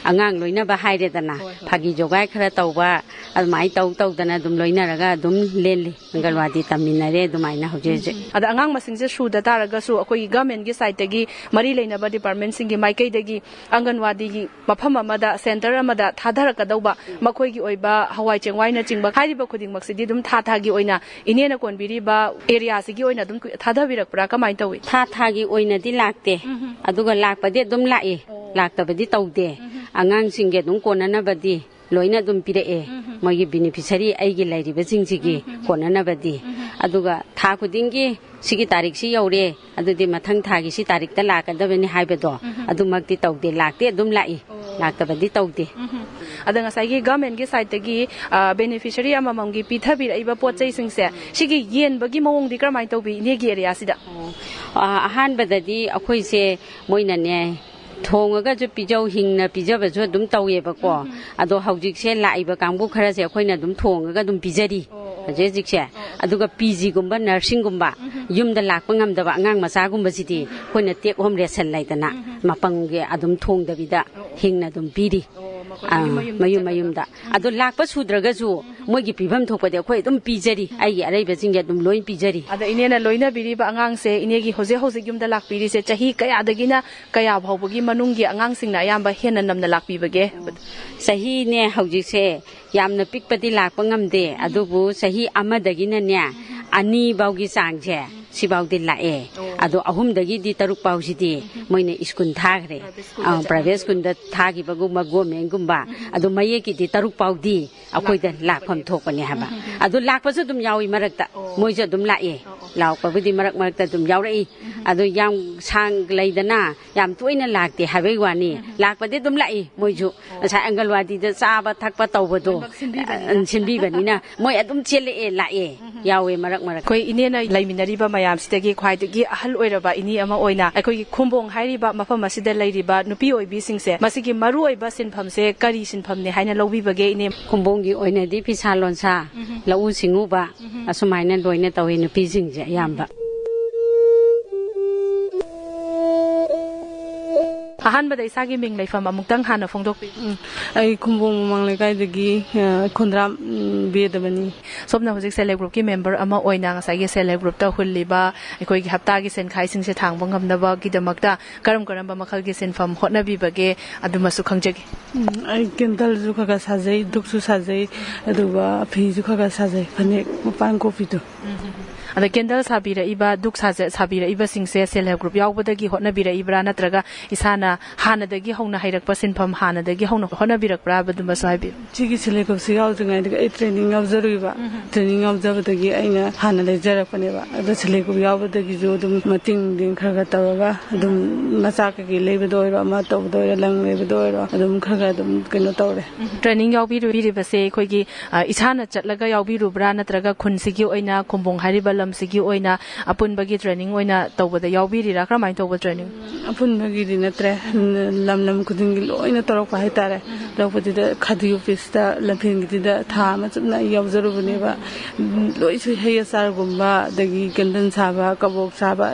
ꯑꯉꯥꯡ ꯂꯣꯏꯅꯕ ꯍꯥꯏꯔꯦꯗꯅ, ꯍꯣꯏ, ꯍꯣꯏ꯫ ꯐꯥꯒꯤ ꯖꯣꯒꯥꯏ ꯈꯔ ꯇꯧꯕ, ꯑꯗꯨꯃꯥꯏꯅ ꯇꯧ ꯇꯧꯗꯅ ꯑꯗꯨꯝ ꯂꯣꯏꯅꯔꯒ ꯑꯗꯨꯝ ꯂꯦꯜꯂꯤ꯫ ꯑꯪꯒꯜꯋꯥꯗꯤ ꯇꯝꯃꯤꯟꯅꯔꯦ ꯑꯗꯨꯃꯥꯏꯅ ꯍꯧꯖꯤꯛ ꯍꯧꯖꯤꯛ꯫ ꯑꯗ ꯑꯉꯥꯡ ꯃꯁꯤꯡꯁꯦ ꯁꯨꯗ ꯇꯥꯔꯒꯁꯨ ꯑꯩꯈꯣꯏꯒꯤ ꯒꯚꯔꯟꯃꯦꯟꯠꯀꯤ ꯁꯥꯏꯠꯇꯒꯤ ꯃꯔꯤ ꯂꯩꯅꯕ ꯗꯤꯄꯥꯔꯠꯃꯦꯟꯠꯁꯤꯡꯒꯤ ꯃꯥꯏꯀꯩꯗꯒꯤ ꯑꯪꯒꯟꯋꯥꯗꯤꯒꯤ ꯃꯐꯝ ꯑꯃꯗ, ꯁꯦꯟꯇꯔ ꯑꯃꯗ ꯊꯥꯗꯔꯛꯀꯗꯧꯕ ꯃꯈꯣꯏꯒꯤ ꯑꯣꯏꯕ ꯍꯋꯥꯏ ꯆꯦꯡꯋꯥꯏꯅꯆꯤꯡꯕ ꯍꯥꯏꯔꯤꯕ ꯈꯨꯗꯤꯡꯃꯛꯁꯤꯗꯤ ꯑꯗꯨꯝ ꯊꯥ ꯊꯥꯒꯤ ꯑꯣꯏꯅ ꯏꯅꯦꯅ ꯀꯣꯟꯕꯤꯔꯤꯕ ꯑꯦꯔꯤꯌꯥꯁꯤꯒꯤ ꯑꯣꯏꯅ ꯑꯗꯨꯝ ꯊꯥꯗꯕꯤꯔꯛꯄ꯭ꯔꯥ? ꯀꯃꯥꯏꯅ ꯇꯧꯏ? ꯊꯥ ꯊꯥꯒꯤ ꯑꯣꯏꯅꯗꯤ ꯂꯥꯛꯇꯦ꯫ ꯎꯝ꯫ ꯑꯗꯨꯒ ꯂꯥꯛꯄꯗꯤ ꯑꯗꯨꯝ ꯂꯥꯛꯏ꯫ ꯑꯣ꯫ ꯂꯥꯛꯇꯕꯗꯤ ꯇꯧꯗꯦ꯫ ꯎꯝ꯫ ꯑꯉꯥꯡꯁꯤꯡꯒꯤ ꯑꯗꯨꯝ ꯀꯣꯟꯅꯅꯕꯗꯤ ꯂꯣꯏꯅ ꯑꯗꯨꯝ ꯄꯤꯔꯛꯑꯦ꯫ ꯎꯝ꯫ ꯃꯣꯏꯒꯤ ꯕꯦꯅꯤꯐꯤꯁꯔꯤ ꯑꯩꯒꯤ ꯂꯩꯔꯤꯕꯁꯤꯡꯁꯤꯒꯤ ꯎꯝ꯫ ꯀꯣꯟꯅꯅꯕꯗꯤ꯫ ꯎꯝ꯫ ꯑꯗꯨꯒ ꯊꯥ ꯈꯨꯗꯤꯡꯒꯤ ꯁꯤꯒꯤ ꯇꯥꯔꯤꯛꯁꯤ ꯌꯧꯔꯦ, ꯑꯗꯨꯗꯤ ꯃꯊꯪ ꯊꯥꯒꯤ ꯁꯤ ꯇꯥꯔꯤꯛꯇ ꯂꯥꯛꯀꯗꯕꯅꯤ ꯍꯥꯏꯕꯗꯣ ꯎꯝ꯫ ꯑꯗꯨꯃꯛꯇꯤ ꯇꯧꯗꯦ꯫ ꯂꯥꯛꯇꯦ ꯑꯗꯨꯝ ꯂꯥꯛꯏ꯫ ꯑꯣ꯫ ꯂꯥꯛꯇꯕꯗꯤ ꯇꯧꯗꯦ꯫ ꯎꯝ꯫ ꯑꯗ ꯉꯁꯥꯏꯒꯤ ꯒꯚꯔꯟꯃꯦꯟꯠꯀꯤ ꯁꯥꯏꯠꯇꯒꯤ, ꯑ, ꯕꯦꯅꯤꯐꯤꯁꯔꯤ ꯑꯃꯃꯝꯒꯤ ꯄꯤꯊꯕꯤꯔꯛꯏꯕ ꯄꯣꯠ ꯆꯩꯁꯤꯡꯁꯦ, ꯁꯤꯒꯤ ꯌꯦꯟꯕꯒꯤ ꯃꯑꯣꯡꯗꯤ ꯀꯔꯝꯍꯥꯏꯅ ꯇꯧꯕꯤ ꯏꯅꯦꯒꯤ ꯑꯦꯔꯤꯌꯥꯁꯤꯗ? ꯑꯣ, ꯑ, ꯑꯍꯥꯟꯕꯗꯗꯤ ꯑꯩꯈꯣꯏꯁꯦ ꯃꯣꯏꯅꯅꯦ, ꯊꯣꯡꯉꯒꯁꯨ ꯄꯤꯖꯧ, ꯍꯤꯡꯅ ꯄꯤꯖꯕꯁꯨ ꯑꯗꯨꯝ ꯇꯧꯋꯦꯕꯀꯣ꯫ ꯎꯝ꯫ ꯑꯗꯣ ꯍꯧꯖꯤꯛꯁꯦ ꯂꯥꯛꯏꯕ ꯀꯥꯡꯕꯨ ꯈꯔꯁꯦ ꯑꯩꯈꯣꯏꯅ ꯑꯗꯨꯝ ꯊꯣꯡꯉꯒ ꯑꯗꯨꯝ ꯄꯤꯖꯔꯤ꯫ ꯑꯣ, ꯑꯣ꯫ ꯍꯧꯖꯤꯛ ꯍꯧꯖꯤꯛꯁꯦ꯫ ꯑꯣ, ꯑꯣ꯫ ꯑꯗꯨꯒ ꯄꯤ ꯖꯤꯒꯨꯝꯕ, ꯅꯔꯁꯤꯡꯒꯨꯝꯕ, ꯎꯝ꯫ ꯌꯨꯝꯗ ꯂꯥꯛꯄ ꯉꯝꯗꯕ ꯑꯉꯥꯡ ꯃꯆꯥꯒꯨꯝꯕꯁꯤꯗꯤ ꯎꯝ꯫ ꯑꯩꯈꯣꯏꯅ ꯇꯦꯛ ꯍꯣꯝ ꯔꯦꯁꯟ ꯂꯩꯗꯅ, ꯎꯝ꯫ ꯃꯄꯪꯒꯤ ꯑꯗꯨꯝ ꯊꯣꯡꯗꯕꯤꯗ ꯑꯣ, ꯑꯣ꯫ ꯍꯤꯡꯅ ꯑꯗꯨꯝ ꯄꯤꯔꯤ꯫ ꯑꯣ, ꯃꯈꯣꯏ ꯑꯥ, ꯃꯌꯨꯝ ꯃꯌꯨꯝꯗ ꯃꯌꯨꯝ ꯆꯠꯂꯒ꯫ ꯃꯌꯨꯝꯗ꯫ ꯎꯝ꯫ ꯑꯗꯣ ꯂꯥꯛꯄ ꯁꯨꯗ꯭ꯔꯒꯁꯨ ꯎꯝ꯫ ꯃꯣꯏꯒꯤ ꯄꯤꯐꯝ ꯊꯣꯛꯄꯗꯤ ꯑꯩꯈꯣꯏ ꯑꯗꯨꯝ ꯄꯤꯖꯔꯤ꯫ ꯑꯩꯒꯤ ꯑꯔꯩꯕꯁꯤꯡꯁꯦ ꯑꯗꯨꯝ ꯂꯣꯏ ꯄꯤꯖꯔꯤ꯫ ꯑꯗ ꯏꯅꯦꯅ ꯂꯣꯏꯅꯕꯤꯔꯤꯕ ꯑꯉꯥꯡꯁꯦ, ꯏꯅꯦꯒꯤ ꯍꯧꯖꯤꯛ ꯍꯧꯖꯤꯛ ꯌꯨꯝꯗ ꯂꯥꯛꯄꯤꯔꯤꯁꯦ ꯆꯍꯤ ꯀꯌꯥꯗꯒꯤꯅ ꯀꯌꯥ ꯐꯥꯎꯕꯒꯤ ꯃꯅꯨꯡꯒꯤ ꯑꯉꯥꯡꯁꯤꯡꯅ ꯑꯌꯥꯝꯕ ꯍꯦꯟꯅ ꯅꯝꯅ ꯂꯥꯛꯄꯤꯕꯒꯦ? ꯆꯍꯤꯅꯦ ꯍꯧꯖꯤꯛꯁꯦ ꯌꯥꯝꯅ ꯄꯤꯛꯄꯗꯤ ꯂꯥꯛꯄ ꯉꯝꯗꯦ, ꯑꯗꯨꯕꯨ ꯆꯍꯤ ꯑꯃꯗꯒꯤꯅꯅꯦ ꯑꯅꯤ ꯐꯥꯎꯒꯤ ꯆꯥꯡꯁꯦ ꯁꯤꯐꯥꯎꯗꯤ ꯂꯥꯛꯑꯦ꯫ ꯑꯣ꯫ ꯑꯗꯣ ꯑꯍꯨꯝꯗꯒꯤꯗꯤ ꯇꯔꯨꯛ ꯐꯥꯎꯁꯤꯗꯤ ꯃꯣꯏꯅ ꯁ꯭ꯀꯨꯜ ꯊꯥꯈ꯭ꯔꯦ꯫ ꯄ꯭ꯔꯥꯏꯚꯦꯠ ꯁ꯭ꯀꯨꯜꯗ ꯑꯥ, ꯆꯠꯅꯕ꯫ ꯄ꯭ꯔꯥꯏꯚꯦꯠ ꯁ꯭ꯀꯨꯜꯗ ꯊꯥꯈꯤꯕꯒꯨꯝꯕ, ꯒꯣꯔꯃꯦꯟꯒꯨꯝꯕ, ꯑꯗꯣ ꯃꯌꯦꯛꯀꯤꯗꯤ ꯇꯔꯨꯛ ꯐꯥꯎꯗꯤ ꯑꯩꯈꯣꯏꯗ ꯂꯥꯛꯐꯝ ꯂꯥꯛꯐꯝ ꯊꯣꯛꯄꯅꯦ ꯍꯥꯏꯕ꯫ ꯎꯝ, ꯎꯝ, ꯎꯝ꯫ ꯑꯗꯨ ꯂꯥꯛꯄꯁꯨ ꯑꯗꯨꯝ ꯌꯥꯎꯏ ꯃꯔꯛꯇ꯫ ꯑꯣ꯫ ꯃꯣꯏꯁꯨ ꯑꯗꯨꯝ ꯂꯥꯛꯑꯦ꯫ ꯑꯣ, ꯑꯣ꯫ ꯂꯥꯛꯄꯕꯨꯗꯤ ꯃꯔꯛ ꯃꯔꯛꯇ ꯑꯗꯨꯝ ꯌꯥꯎꯔꯛꯏ꯫ ꯎꯝ꯫ ꯑꯗꯨ ꯌꯥꯝ ꯁꯥꯡ ꯂꯩꯗꯅ ꯌꯥꯝ ꯇꯣꯏꯅ ꯂꯥꯛꯇꯦ ꯍꯥꯏꯕꯩ ꯋꯥꯅꯤ꯫ ꯎꯝ꯫ ꯂꯥꯛꯄꯗꯤ ꯑꯗꯨꯝ ꯂꯥꯛꯏ ꯃꯣꯏꯁꯨ꯫ ꯑꯣ꯫ ꯉꯁꯥꯏ ꯑꯪꯒꯜꯋꯥꯗꯤꯗ ꯆꯥꯕ ꯊꯛꯄ ꯇꯧꯕꯗꯣ, ꯂꯣꯏꯅꯃꯛ ꯁꯤꯟꯕꯤꯕꯅꯤꯅ꯫ ꯑ, ꯁꯤꯟꯕꯤꯕꯅꯤꯅ ꯃꯣꯏ ꯑꯗꯨꯝ ꯆꯦꯜꯂꯛꯑꯦ, ꯂꯥꯛꯑꯦ꯫ ꯎꯝ꯫ ꯌꯥꯎꯋꯦ, ꯃꯔꯛ ꯃꯔꯛ꯫ ꯑꯩꯈꯣꯏ ꯏꯅꯦꯅ ꯂꯩꯃꯤꯟꯅꯔꯤꯕ ꯃꯌꯥꯝꯁꯤꯗꯒꯤ ꯈ꯭ꯋꯥꯏꯗꯒꯤ ꯑꯍꯜ ꯑꯣꯏꯔꯕ ꯏꯅꯦ ꯑꯃ ꯑꯣꯏꯅ, ꯑꯩꯈꯣꯏꯒꯤ ꯈꯨꯝꯕꯣꯡ ꯍꯥꯏꯔꯤꯕ ꯃꯐꯝ ꯑꯁꯤꯗ ꯂꯩꯔꯤꯕ ꯅꯨꯄꯤ ꯑꯣꯏꯕꯤꯁꯤꯡꯁꯦ, ꯃꯁꯤꯒꯤ ꯃꯔꯨꯑꯣꯏꯕ ꯁꯤꯟꯐꯝꯁꯦ ꯀꯔꯤ ꯁꯤꯟꯐꯝꯅꯦ ꯍꯥꯏꯅ ꯂꯧꯕꯤꯕꯒꯦ, ꯏꯅꯦ? ꯈꯨꯝꯕꯣꯡꯒꯤ ꯑꯣꯏꯅꯗꯤ ꯐꯤꯁꯥ ꯂꯣꯟꯁꯥ, ꯎꯝ꯫ ꯂꯧꯎ ꯁꯤꯡꯎꯕ, ꯎꯝ꯫ ꯑꯁꯨꯃꯥꯏꯅ ꯂꯣꯏꯅ ꯇꯧꯋꯤ ꯅꯨꯄꯤꯁꯤꯡꯁꯦ ꯑꯌꯥꯝꯕ꯫ ꯑꯍꯥꯟꯕꯗ ꯏꯁꯥꯒꯤ ꯃꯤꯡ ꯂꯩꯐꯝ ꯑꯃꯨꯛꯇꯪ ꯍꯥꯟꯅ ꯐꯣꯡꯗꯣꯛꯄꯤꯌꯨ꯫ ꯎꯝ, ꯑꯩ ꯈꯨꯝꯕꯣꯡ ꯃꯃꯥꯡ ꯂꯩꯀꯥꯏꯗꯒꯤ, ꯑ, ꯈꯨꯟꯗ꯭ꯔꯥꯝ, ꯎꯝ, ꯕꯦꯗꯕꯅꯤ꯫ ꯁꯣꯝꯅ ꯍꯧꯖꯤꯛ ꯁꯦꯜꯐ ꯍꯦꯜꯞ ꯒ꯭ꯔꯨꯞꯀꯤ ꯃꯦꯝꯕꯔ ꯑꯃ ꯑꯣꯏꯅ ꯉꯁꯥꯏꯒꯤ ꯁꯦꯜꯐ ꯍꯦꯜꯞ ꯒ꯭ꯔꯨꯞꯇ ꯍꯨꯜꯂꯤꯕ ꯑꯩꯈꯣꯏꯒꯤ ꯍꯞꯇꯥꯒꯤ ꯁꯦꯟꯈꯥꯏꯁꯤꯡꯁꯦ ꯊꯥꯡꯕ ꯉꯝꯅꯕꯒꯤꯗꯃꯛꯇ ꯀꯔꯝ ꯀꯔꯝꯕ ꯃꯈꯜꯒꯤ ꯁꯤꯟꯐꯝ ꯍꯣꯠꯅꯕꯤꯕꯒꯦ, ꯑꯗꯨꯃꯁꯨ ꯈꯪꯖꯒꯦ꯫ ꯎꯝ, ꯑꯩ ꯀꯦꯟꯗꯜꯁꯨ ꯈꯔ ꯈꯔ ꯁꯥꯖꯩ, ꯙꯨꯛꯁꯨ ꯁꯥꯖꯩ, ꯑꯗꯨꯒ ꯐꯤꯁꯨ ꯈꯔ ꯈꯔ ꯁꯥꯖꯩ, ꯐꯅꯦꯛ ꯃꯄꯥꯟ ꯀꯣꯠꯄꯤꯗꯣ꯫ ꯎꯝ꯫ ꯑꯗ ꯀꯦꯟꯗꯜ ꯁꯥꯕꯤꯔꯛꯏꯕ, ꯙꯨꯛ ꯁꯥꯖ-, ꯁꯥꯕꯤꯔꯛꯏꯕꯁꯤꯡꯁꯦ ꯁꯦꯜꯐ ꯍꯦꯜꯞ ꯒ꯭ꯔꯨꯞ ꯌꯥꯎꯕꯗꯒꯤ ꯍꯣꯠꯅꯕꯤꯔꯛꯏꯕ꯭ꯔꯥ, ꯅꯠꯇ꯭ꯔꯒ ꯏꯁꯥꯅ ꯍꯥꯟꯅꯗꯒꯤ ꯍꯧꯅ ꯍꯩꯔꯛꯄ ꯁꯤꯟꯐꯝ ꯍꯥꯟꯅꯗꯒꯤ ꯍꯧꯅ ꯍꯣꯠꯅꯕꯤꯔꯛꯄ꯭ꯔꯥ ꯍꯥꯏꯕꯗꯨꯃꯁꯨ ꯍꯥꯏꯕꯤꯌꯨ꯫ ꯁꯤꯒꯤ ꯁꯦꯜꯐ ꯍꯦꯜꯞ ꯒ꯭ꯔꯨꯞꯁꯤ ꯌꯥꯎꯗ꯭ꯔꯤꯉꯩꯗꯒꯤ ꯑꯩ ꯇ꯭ꯔꯦꯅꯤꯡ ꯌꯥꯎꯖꯔꯨꯏꯕ꯫ ꯎꯝ꯫ ꯇ꯭ꯔꯦꯅꯤꯡ ꯌꯥꯎꯖꯕꯗꯒꯤ ꯑꯩꯅ ꯍꯥꯟꯅ ꯂꯩꯖꯔꯛꯄꯅꯦꯕ꯫ ꯑꯗꯣ ꯁꯦꯜꯐ ꯍꯦꯜꯞ ꯒ꯭ꯔꯨꯞ ꯌꯥꯎꯕꯗꯒꯤꯁꯨ ꯑꯗꯨꯝ ꯃꯇꯦꯡ ꯃꯇꯦꯡ ꯈꯔ ꯈꯔ ꯇꯧꯔꯒ ꯑꯗꯨꯝ ꯃꯆꯥ ꯀꯩꯀꯩ ꯂꯩꯕꯗ ꯑꯣꯏꯔꯣ, ꯑꯃ ꯇꯧꯕꯗ ꯑꯣꯏꯔꯣ, ꯂꯪ ꯂꯩꯕꯗ ꯑꯣꯏꯔꯣ, ꯑꯗꯨꯝ ꯈꯔ ꯈꯔ ꯑꯗꯨꯝ ꯀꯩꯅꯣ ꯇꯧꯔꯦ꯫ ꯎꯝ꯫ ꯇ꯭ꯔꯦꯅꯤꯡ ꯌꯥꯎꯕꯤꯔꯨꯕꯤꯔꯤꯕꯁꯦ ꯑꯩꯈꯣꯏꯒꯤ, ꯑ, ꯏꯁꯥꯅ ꯆꯠꯂꯒ ꯌꯥꯎꯕꯤꯔꯨꯕ꯭ꯔꯥ, ꯅꯠꯇ꯭ꯔꯒ ꯈꯨꯟꯁꯤꯒꯤ ꯑꯣꯏꯅ, ꯈꯨꯝꯕꯣꯡ ꯍꯥꯏꯔꯤꯕ ꯂꯝꯁꯤꯒꯤ ꯑꯣꯏꯅ ꯑꯄꯨꯟꯕꯒꯤ ꯇ꯭ꯔꯦꯅꯤꯡ ꯑꯣꯏꯅ ꯇꯧꯕꯗ ꯌꯥꯎꯕꯤꯔꯤꯔꯥ? ꯀꯔꯝꯍꯥꯏꯅ ꯇꯧꯕ ꯇ꯭ꯔꯦꯅꯤꯡ? ꯑꯄꯨꯟꯕꯒꯤꯗꯤ ꯅꯠꯇ꯭ꯔꯦ, ꯂꯝ ꯂꯝ ꯈꯨꯗꯤꯡꯒꯤ ꯂꯣꯏꯅ ꯇꯧꯔꯛꯄ ꯍꯥꯏꯇꯥꯔꯦ꯫ ꯇꯧꯔꯛꯄꯗꯨꯗ ꯈꯥꯗꯤ ꯑꯣꯐꯤꯁꯇ ꯂꯝꯐꯦꯜꯒꯤꯗꯨꯗ ꯊꯥ ꯑꯃ ꯆꯨꯞꯅ ꯑꯩ ꯌꯥꯎꯖꯔꯨꯕꯅꯦꯕ꯫ ꯂꯣꯏꯁꯨ ꯍꯩ ꯑꯆꯥꯔꯒꯨꯝꯕ, ꯑꯗꯒꯤ ꯀꯦꯟꯗꯜ ꯁꯥꯕ, ꯀꯕꯣꯛ ꯁꯥꯕ,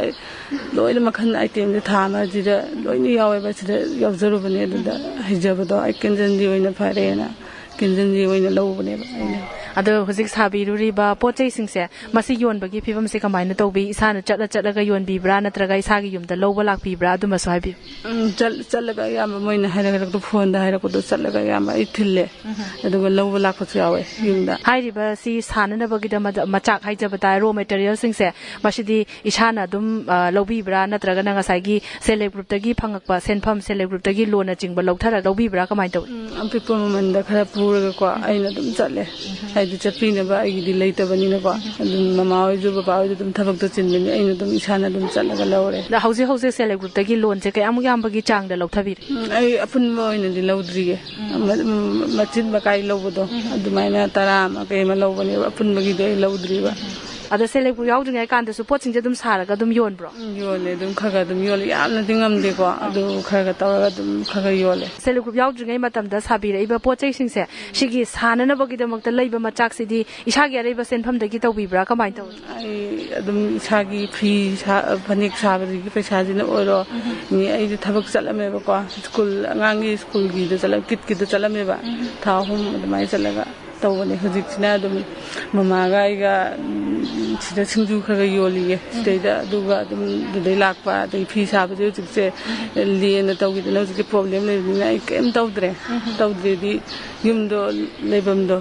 ꯂꯣꯏꯅ ꯃꯈꯜ ꯑꯥꯏꯇꯦꯝꯁꯦ ꯊꯥ ꯑꯃꯁꯤꯗ ꯂꯣꯏꯅ ꯌꯥꯎꯋꯦꯕ꯫ ꯁꯤꯗ ꯌꯥꯎꯖꯔꯨꯕꯅꯦ꯫ ꯑꯗꯨꯗ ꯍꯩꯖꯕꯗꯣ ꯑꯩ ꯀꯦꯟꯗꯜꯒꯤ ꯑꯣꯏꯅ ꯐꯔꯦꯅ ꯀꯦꯟꯗꯜꯒꯤ ꯑꯣꯏꯅ ꯂꯧꯕꯅꯦꯕ ꯑꯩꯅ꯫ ꯑꯗꯣ ꯍꯧꯖꯤꯛ ꯁꯥꯕꯤꯔꯨꯔꯤꯕ ꯄꯣꯠ ꯆꯩꯁꯤꯡꯁꯦ, ꯃꯁꯤ ꯌꯣꯟꯕꯒꯤ ꯐꯤꯕꯝꯁꯦ ꯀꯃꯥꯏꯅ ꯇꯧꯕꯤ? ꯏꯁꯥꯅ ꯆꯠꯂ ꯆꯠꯂꯒ ꯌꯣꯟꯕꯤꯕ꯭ꯔꯥ, ꯅꯠꯇ꯭ꯔꯒ ꯏꯁꯥꯒꯤ ꯌꯨꯝꯗ ꯂꯧꯕ ꯂꯥꯛꯄꯤꯕ꯭ꯔꯥ? ꯑꯗꯨꯃꯁꯨ ꯍꯥꯏꯕꯤꯌꯨ꯫ ꯎꯝ, ꯆꯠ-, ꯆꯠꯂꯒ ꯑꯌꯥꯝꯕ ꯃꯣꯏꯅ ꯍꯥꯏꯔꯛꯄꯗꯣ, ꯐꯣꯟꯗ ꯍꯥꯏꯔꯛꯄꯗꯣ ꯆꯠꯂꯒ ꯑꯌꯥꯝꯕ ꯑꯩ ꯊꯤꯜꯂꯦ꯫ ꯑꯗꯨꯒ ꯂꯧꯕ ꯂꯥꯛꯄꯁꯨ ꯌꯥꯎꯋꯦ ꯌꯨꯝꯗ꯫ ꯍꯥꯏꯔꯤꯕ ꯁꯤ ꯁꯥꯅꯅꯕꯒꯤꯗꯃꯛꯇ ꯃꯆꯥꯛ ꯍꯥꯏꯖꯕ ꯇꯥꯔꯦ, ꯔꯣ ꯃꯦꯇꯔꯤꯌꯦꯜꯁꯤꯡꯁꯦ, ꯃꯁꯤꯗꯤ ꯏꯁꯥꯅ ꯑꯗꯨꯝ, ꯑ, ꯂꯧꯕꯤꯕ꯭ꯔꯥ, ꯅꯠꯇ꯭ꯔꯒꯅ ꯉꯁꯥꯏꯒꯤ ꯁꯦꯜꯐ ꯍꯦꯜꯞ ꯒ꯭ꯔꯨꯞꯇꯒꯤ ꯐꯪꯉꯛꯄ ꯁꯦꯟꯐꯝ, ꯁꯦꯜꯐ ꯍꯦꯜꯞ ꯒ꯭ꯔꯨꯞꯇꯒꯤ ꯂꯣꯟꯅꯆꯤꯡꯕ ꯂꯧꯊꯔꯒ ꯂꯧꯕꯤꯕ꯭ꯔꯥ, ꯀꯃꯥꯏꯅ ꯇꯧꯏ? ꯎꯝ, ꯑꯄꯤꯛꯄ ꯃꯃꯜꯗ ꯈꯔ ꯄꯨꯔꯒꯀꯣ, ꯑꯩꯅ ꯑꯗꯨꯝ ꯆꯠꯂꯦ꯫ ꯍꯥꯏꯗꯤ ꯆꯠꯄꯤꯅꯕ ꯑꯩꯒꯤꯗꯤ ꯂꯩꯇꯕꯅꯤꯅꯀꯣ, ꯑꯗꯨꯝ ꯃꯃꯥ ꯍꯣꯏꯁꯨ ꯕꯕꯥ ꯍꯣꯏꯁꯨ ꯑꯗꯨꯝ ꯊꯕꯛꯇꯣ ꯆꯤꯟꯕꯅꯤ, ꯑꯩꯅ ꯑꯗꯨꯝ ꯏꯁꯥꯅ ꯑꯗꯨꯝ ꯆꯠꯂꯒ ꯂꯧꯔꯦ꯫ ꯑꯗ ꯍꯧꯖꯤꯛ ꯍꯧꯖꯤꯛ ꯁꯦꯜꯐ ꯍꯦꯜꯞ ꯒ꯭ꯔꯨꯞꯇꯒꯤ ꯂꯣꯟꯁꯦ ꯀꯌꯥꯃꯨꯛ ꯌꯥꯝꯕꯒꯤ ꯆꯥꯡꯗ ꯂꯧꯊꯕꯤꯔꯦ? ꯎꯝ, ꯑꯩ ꯑꯄꯨꯟꯕ ꯑꯣꯏꯅꯗꯤ ꯂꯧꯗ꯭ꯔꯤꯌꯦ꯫ ꯃ-, ꯃ-, ꯃꯆꯤꯟ ꯃꯀꯥꯏ ꯂꯧꯕꯗꯣ, ꯑꯗꯨꯃꯥꯏꯅ ꯇꯔꯥ ꯑꯃ ꯀꯩ ꯑꯃ ꯂꯧꯕꯅꯦꯕ, ꯑꯄꯨꯟꯕꯒꯤꯗꯤ ꯑꯩ ꯂꯧꯗ꯭ꯔꯤꯕ꯫ ꯑꯗꯣ ꯁꯦꯜꯐ ꯍꯦꯜꯞ ꯒ꯭ꯔꯨꯞ ꯌꯥꯎꯗ꯭ꯔꯤꯉꯩ ꯀꯥꯟꯗꯁꯨ ꯄꯣꯠꯁꯤꯡꯁꯦ ꯑꯗꯨꯝ ꯁꯥꯔꯒ ꯑꯗꯨꯝ ꯌꯣꯟꯕ꯭ꯔꯣ? ꯎꯝ, ꯌꯣꯜꯂꯦ, ꯑꯗꯨꯝ ꯈꯔ ꯈꯔ ꯑꯗꯨꯝ ꯌꯣꯜꯂꯦ, ꯌꯥꯝꯅꯗꯤ ꯉꯝꯗꯦꯀꯣ, ꯑꯗꯨ ꯈꯔ ꯈꯔ ꯇꯧꯔꯒ ꯑꯗꯨꯝ ꯈꯔ ꯈꯔ ꯌꯣꯜꯂꯦ꯫ ꯁꯦꯜꯐ ꯍꯦꯜꯞ ꯒ꯭ꯔꯨꯞ ꯌꯥꯎꯗ꯭ꯔꯤꯉꯩ ꯃꯇꯝꯗ ꯁꯥꯕꯤꯔꯛꯏꯕ ꯄꯣꯠ ꯆꯩꯁꯤꯡꯁꯦ, ꯁꯤꯒꯤ ꯁꯥꯅꯅꯕꯒꯤꯗꯃꯛꯇ ꯂꯩꯕ ꯃꯆꯥꯛꯁꯤꯗꯤ ꯏꯁꯥꯒꯤ ꯑꯔꯩꯕ ꯁꯦꯟꯐꯝꯗꯒꯤ ꯇꯧꯕꯤꯕ꯭ꯔꯥ, ꯀꯃꯥꯏꯅ ꯇꯧꯏ? ꯑꯩ ꯑꯗꯨꯝ ꯏꯁꯥꯒꯤ ꯐꯤ ꯁꯥ-, ꯐꯅꯦꯛ ꯁꯥꯕꯗꯒꯤ ꯄꯩꯁꯥꯁꯤꯅ ꯑꯣꯏꯔꯣ, ꯃꯤ ꯑꯩꯗꯤ ꯊꯕꯛ ꯆꯠꯂꯝꯃꯦꯕꯀꯣ, ꯁ꯭ꯀꯨꯜ, ꯑꯉꯥꯡꯒꯤ ꯁ꯭ꯀꯨꯜꯒꯤꯗ ꯆꯠꯂꯝ-, ꯀꯤꯠꯀꯤꯗ ꯆꯠꯂꯝꯃꯦꯕ, ꯊꯥ ꯑꯍꯨꯝ ꯑꯗꯨꯃꯥꯏꯅ ꯆꯠꯂꯒ ꯇꯧꯕꯅꯦ꯫ ꯍꯧꯖꯤꯛꯁꯤꯅ ꯑꯗꯨꯝ ꯃꯃꯥꯒ ꯑꯩꯒ, ꯎꯝ, ꯁꯤꯗ ꯁꯤꯡꯖꯨ ꯈꯔ ꯈꯔ ꯌꯣꯜꯂꯤꯌꯦ꯫ ꯁꯤꯗꯩꯗ ꯑꯗꯨꯒ ꯑꯗꯨꯝ ꯑꯗꯨꯗꯩ ꯂꯥꯛꯄ, ꯑꯗꯩ ꯐꯤ ꯁꯥꯕꯁꯦ ꯍꯧꯖꯤꯛꯁꯦ ꯂꯦꯟꯅ ꯇꯧꯈꯤꯗꯅ ꯍꯧꯖꯤꯛꯁꯦ ꯄ꯭ꯔꯣꯕ꯭ꯂꯦꯝ ꯂꯩꯕꯅꯤꯅ ꯑꯩ ꯀꯩꯝ ꯇꯧꯗ꯭ꯔꯦ꯫ ꯇꯧꯗ꯭ꯔꯦꯗꯤ ꯌꯨꯝꯗꯣ, ꯂꯩꯐꯝꯗꯣ,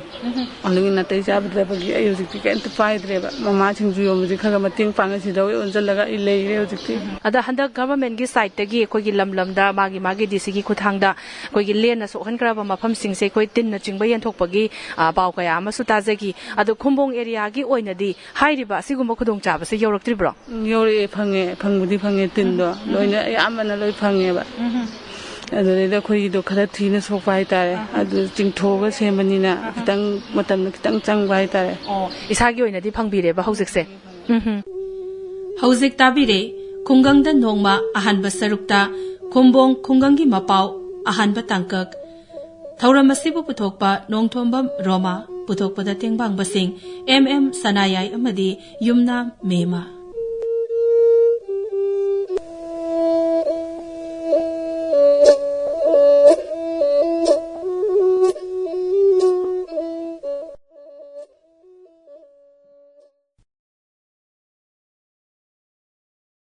ꯑꯗꯨꯒꯤ ꯅꯥꯇꯩ ꯆꯥꯗ꯭ꯔꯕꯒꯤ ꯑꯩ ꯍꯧꯖꯤꯛꯇꯤ ꯀꯩꯝꯇ ꯄꯥꯏꯗ꯭ꯔꯦꯕ꯫ ꯃꯃꯥ ꯁꯤꯡꯖꯨ ꯌꯣꯟꯕꯁꯦ ꯈꯔ ꯈꯔ ꯃꯇꯦꯡ ꯄꯥꯡꯉꯦ, ꯁꯤꯗ ꯑꯣꯏ ꯑꯣꯟꯁꯤꯜꯂꯒ ꯑꯩ ꯂꯩꯔꯦ ꯍꯧꯖꯤꯛꯇꯤ꯫ ꯑꯗ ꯍꯟꯗꯛ ꯒꯚꯔꯟꯃꯦꯟꯠꯀꯤ ꯁꯥꯏꯠꯇꯒꯤ ꯑꯩꯈꯣꯏꯒꯤ ꯂꯝ ꯂꯝꯗ ꯃꯥꯒꯤ ꯃꯥꯒꯤ ꯗꯤ ꯁꯤꯒꯤ ꯈꯨꯠꯊꯥꯡꯗ ꯑꯩꯈꯣꯏꯒꯤ ꯂꯦꯟꯅ ꯁꯣꯛꯍꯟꯈ꯭ꯔꯕ ꯃꯐꯝꯁꯤꯡꯁꯦ ꯑꯩꯈꯣꯏ ꯇꯤꯟꯅ ꯆꯤꯡꯕ ꯌꯦꯟꯊꯣꯛꯄꯒꯤ, ꯑ, ꯄꯥꯎ ꯀꯌꯥ ꯑꯃꯁꯨ ꯇꯥꯖꯈꯤ꯫ ꯑꯗꯣ ꯈꯨꯝꯕꯣꯡ ꯑꯦꯔꯤꯌꯥꯒꯤ ꯑꯣꯏꯅꯗꯤ ꯍꯥꯏꯔꯤꯕ ꯑꯁꯤꯒꯨꯝꯕ ꯈꯨꯗꯣꯡꯆꯥꯕꯁꯦ ꯌꯧꯔꯛꯇ꯭ꯔꯤꯕ꯭ꯔꯣ? ꯎꯝ, ꯌꯧꯔꯛꯑꯦ, ꯐꯪꯉꯦ, ꯐꯪꯕꯨꯗꯤ ꯐꯪꯉꯦ, ꯇꯤꯟꯗꯣ ꯂꯣꯏꯅ ꯑꯌꯥꯝꯕꯅ ꯂꯣꯏ ꯐꯪꯉꯦꯕ꯫ ꯑꯗꯨꯗꯩꯗ ꯑꯩꯈꯣꯏꯒꯤꯗꯣ ꯈꯔ ꯊꯤꯅ ꯁꯣꯛꯄ ꯍꯥꯏꯇꯥꯔꯦ꯫ ꯑꯗꯨ ꯆꯤꯡꯊꯣꯛꯑꯒ ꯁꯦꯝꯕꯅꯤꯅ ꯈꯤꯇꯪ ꯃꯇꯝꯗꯣ ꯈꯤꯇꯪ ꯆꯪꯕ ꯍꯥꯏꯇꯥꯔꯦ꯫ ꯑꯣ, ꯏꯁꯥꯒꯤ ꯑꯣꯏꯅꯗꯤ ꯐꯪꯕꯤꯔꯦꯕ ꯍꯧꯖꯤꯛꯁꯦ? ꯎꯝ꯫ ꯍꯧꯖꯤꯛ ꯇꯥꯕꯤꯔꯦ ꯈꯨꯡꯒꯪꯗ ꯅꯣꯡꯃ ꯑꯍꯥꯟꯕ ꯁꯔꯨꯛꯇ ꯈꯨꯝꯕꯣꯡ ꯈꯨꯡꯒꯪꯒꯤ ꯃꯄꯥꯎ ꯑꯍꯥꯟꯕ ꯇꯥꯡꯀꯛ꯫ ꯊꯧꯔꯝ ꯑꯁꯤꯕꯨ ꯄꯨꯊꯣꯛꯄ ꯅꯣꯡꯊꯣꯝꯕꯝ ꯔꯣꯃꯥ, ꯄꯨꯊꯣꯛꯄꯗ ꯇꯦꯡꯕꯥꯡꯕꯁꯤꯡ ꯑꯦꯝ ꯑꯦꯝ ꯁꯅꯥꯌꯥꯏ ꯑꯃꯗꯤ ꯌꯨꯝꯅꯥꯝ ꯃꯦꯃ꯫